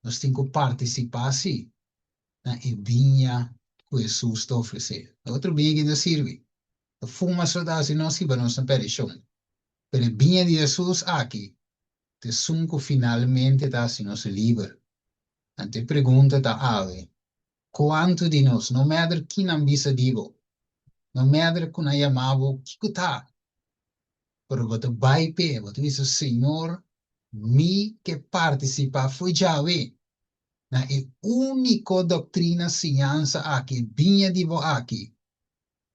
[SPEAKER 2] nos tin ku partisipá sí na e biña ku Hesus ta ofresé. E otro biña ki ta sirbi ta fuma so ta hasi nos hiba nos na perdishon, pero e biña di Hesus aki ta esun ku finalmente ta hasi nos liber. Anto e pregunta ta awe, kuantu di nos, no mèder ki nan bisa di bo, no mèder ku nan yama bo, kiko ta? Pero bo ta bai p'e, bo ta bisa, Señor, mi ke partisipá fo'i djawe na e úniko doktrina, siñansa aki, e biña di bo aki,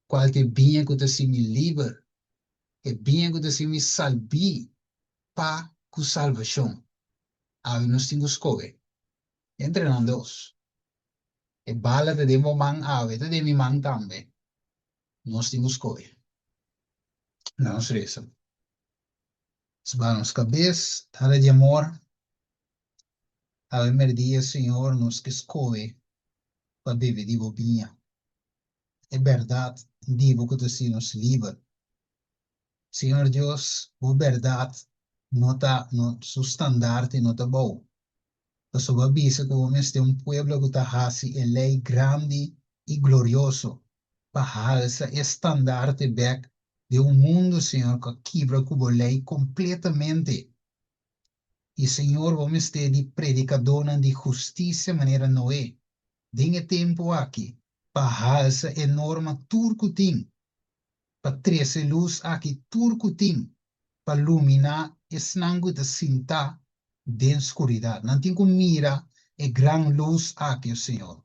[SPEAKER 2] kual ta e biña ku ta hasi mi liber, e biña ku ta hasi mi salbí pa ku salbashon. Awe nos tin ku skohe entre nan dos. E bala ta den bo man awe, ta den mi man tambe. Nos tin ku skohe. Na nos resa. Nos baha nos kabes, Tata di amor, awe merdia, Señor, nos ke skohe pa bebe di bo biña. E bèrdat di bo ku ta hasi nos liber. Señor Dios, bo bèrdat no ta, no, su standarte no ta bou. Pasobra bo a bisa ku bo mester un pueblo ku ta hasi e lei grandi i glorioso pa halsa e standarte bèk. Den un mundu, Señor, ku a kibra ku bo lei kompletamente. I, Señor, bo mester di predikadónan di hustisia manera Noe, den e tempu aki, pa halsa e norma tur ku tin, pa trese lus aki tur ku tin, pa luminá esnan ku ta sintá den skuridat. Nan tin ku mira e gran lus aki, o Señor.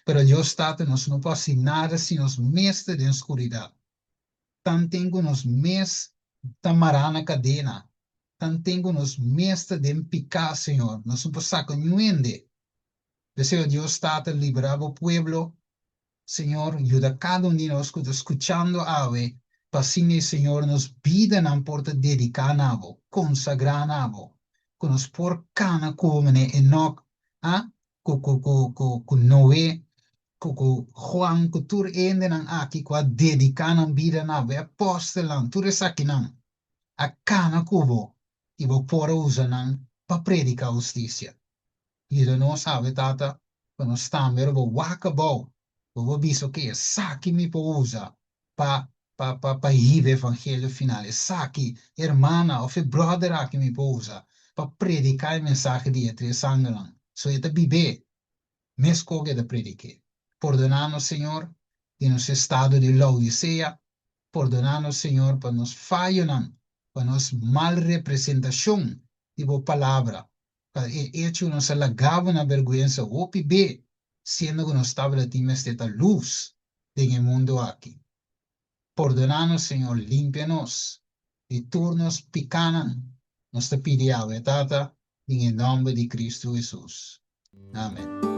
[SPEAKER 2] Pero Dios Tata, nos no por hasi nada si nos mes ta den skuridat. Tanten ku nos mes ta mará na kadena, tanten ku nos mes ta den piká, Señor, nos no por saka niun hende. P'esei, o Dios Tata, liberá bo pueblo. Señor, yuda kada un di nos ku ta skuchando awe, pa asina e Señor nos bidanan por ta dediká na bo, konsagrá na bo, ku nos por kana ku bo manera Enok, a, ku, ku, ku, ku, ku Noe, ku, ku Juan, ku tur e hendenan aki ku a dediká nan bida na bo, e apòstelnan, tur esakinan a kana ku bo i bo por a usa nan pa prediká hustisia. Yuda nos awe, Tata, pa nos tambe ora bo wak abou, bo por bisa, Oke, esaki mi por usa pa pa pa pa hiba e evangelio final. Esaki, e hermana òf e bròder aki mi por usa pa prediká e mensahe di e tres angelnan. So e ta bib'é meskos ku e ta predik'é. Pordoná nos, Señor, di nos estado di Laodisea. Pordoná nos, Señor, pa nos fayonan, pa nos mal representashon di bo Palabra. Pa e echo nos a laga bo na berguensa hopi be, siendo ku nos tabata tin mester ta lus den e mundu aki. Pordoná nos, Señor, limpia nos di tur nos pikánan, nos ta pidi awe, Tata, den e nòmber di Kristu Hesus. Amen.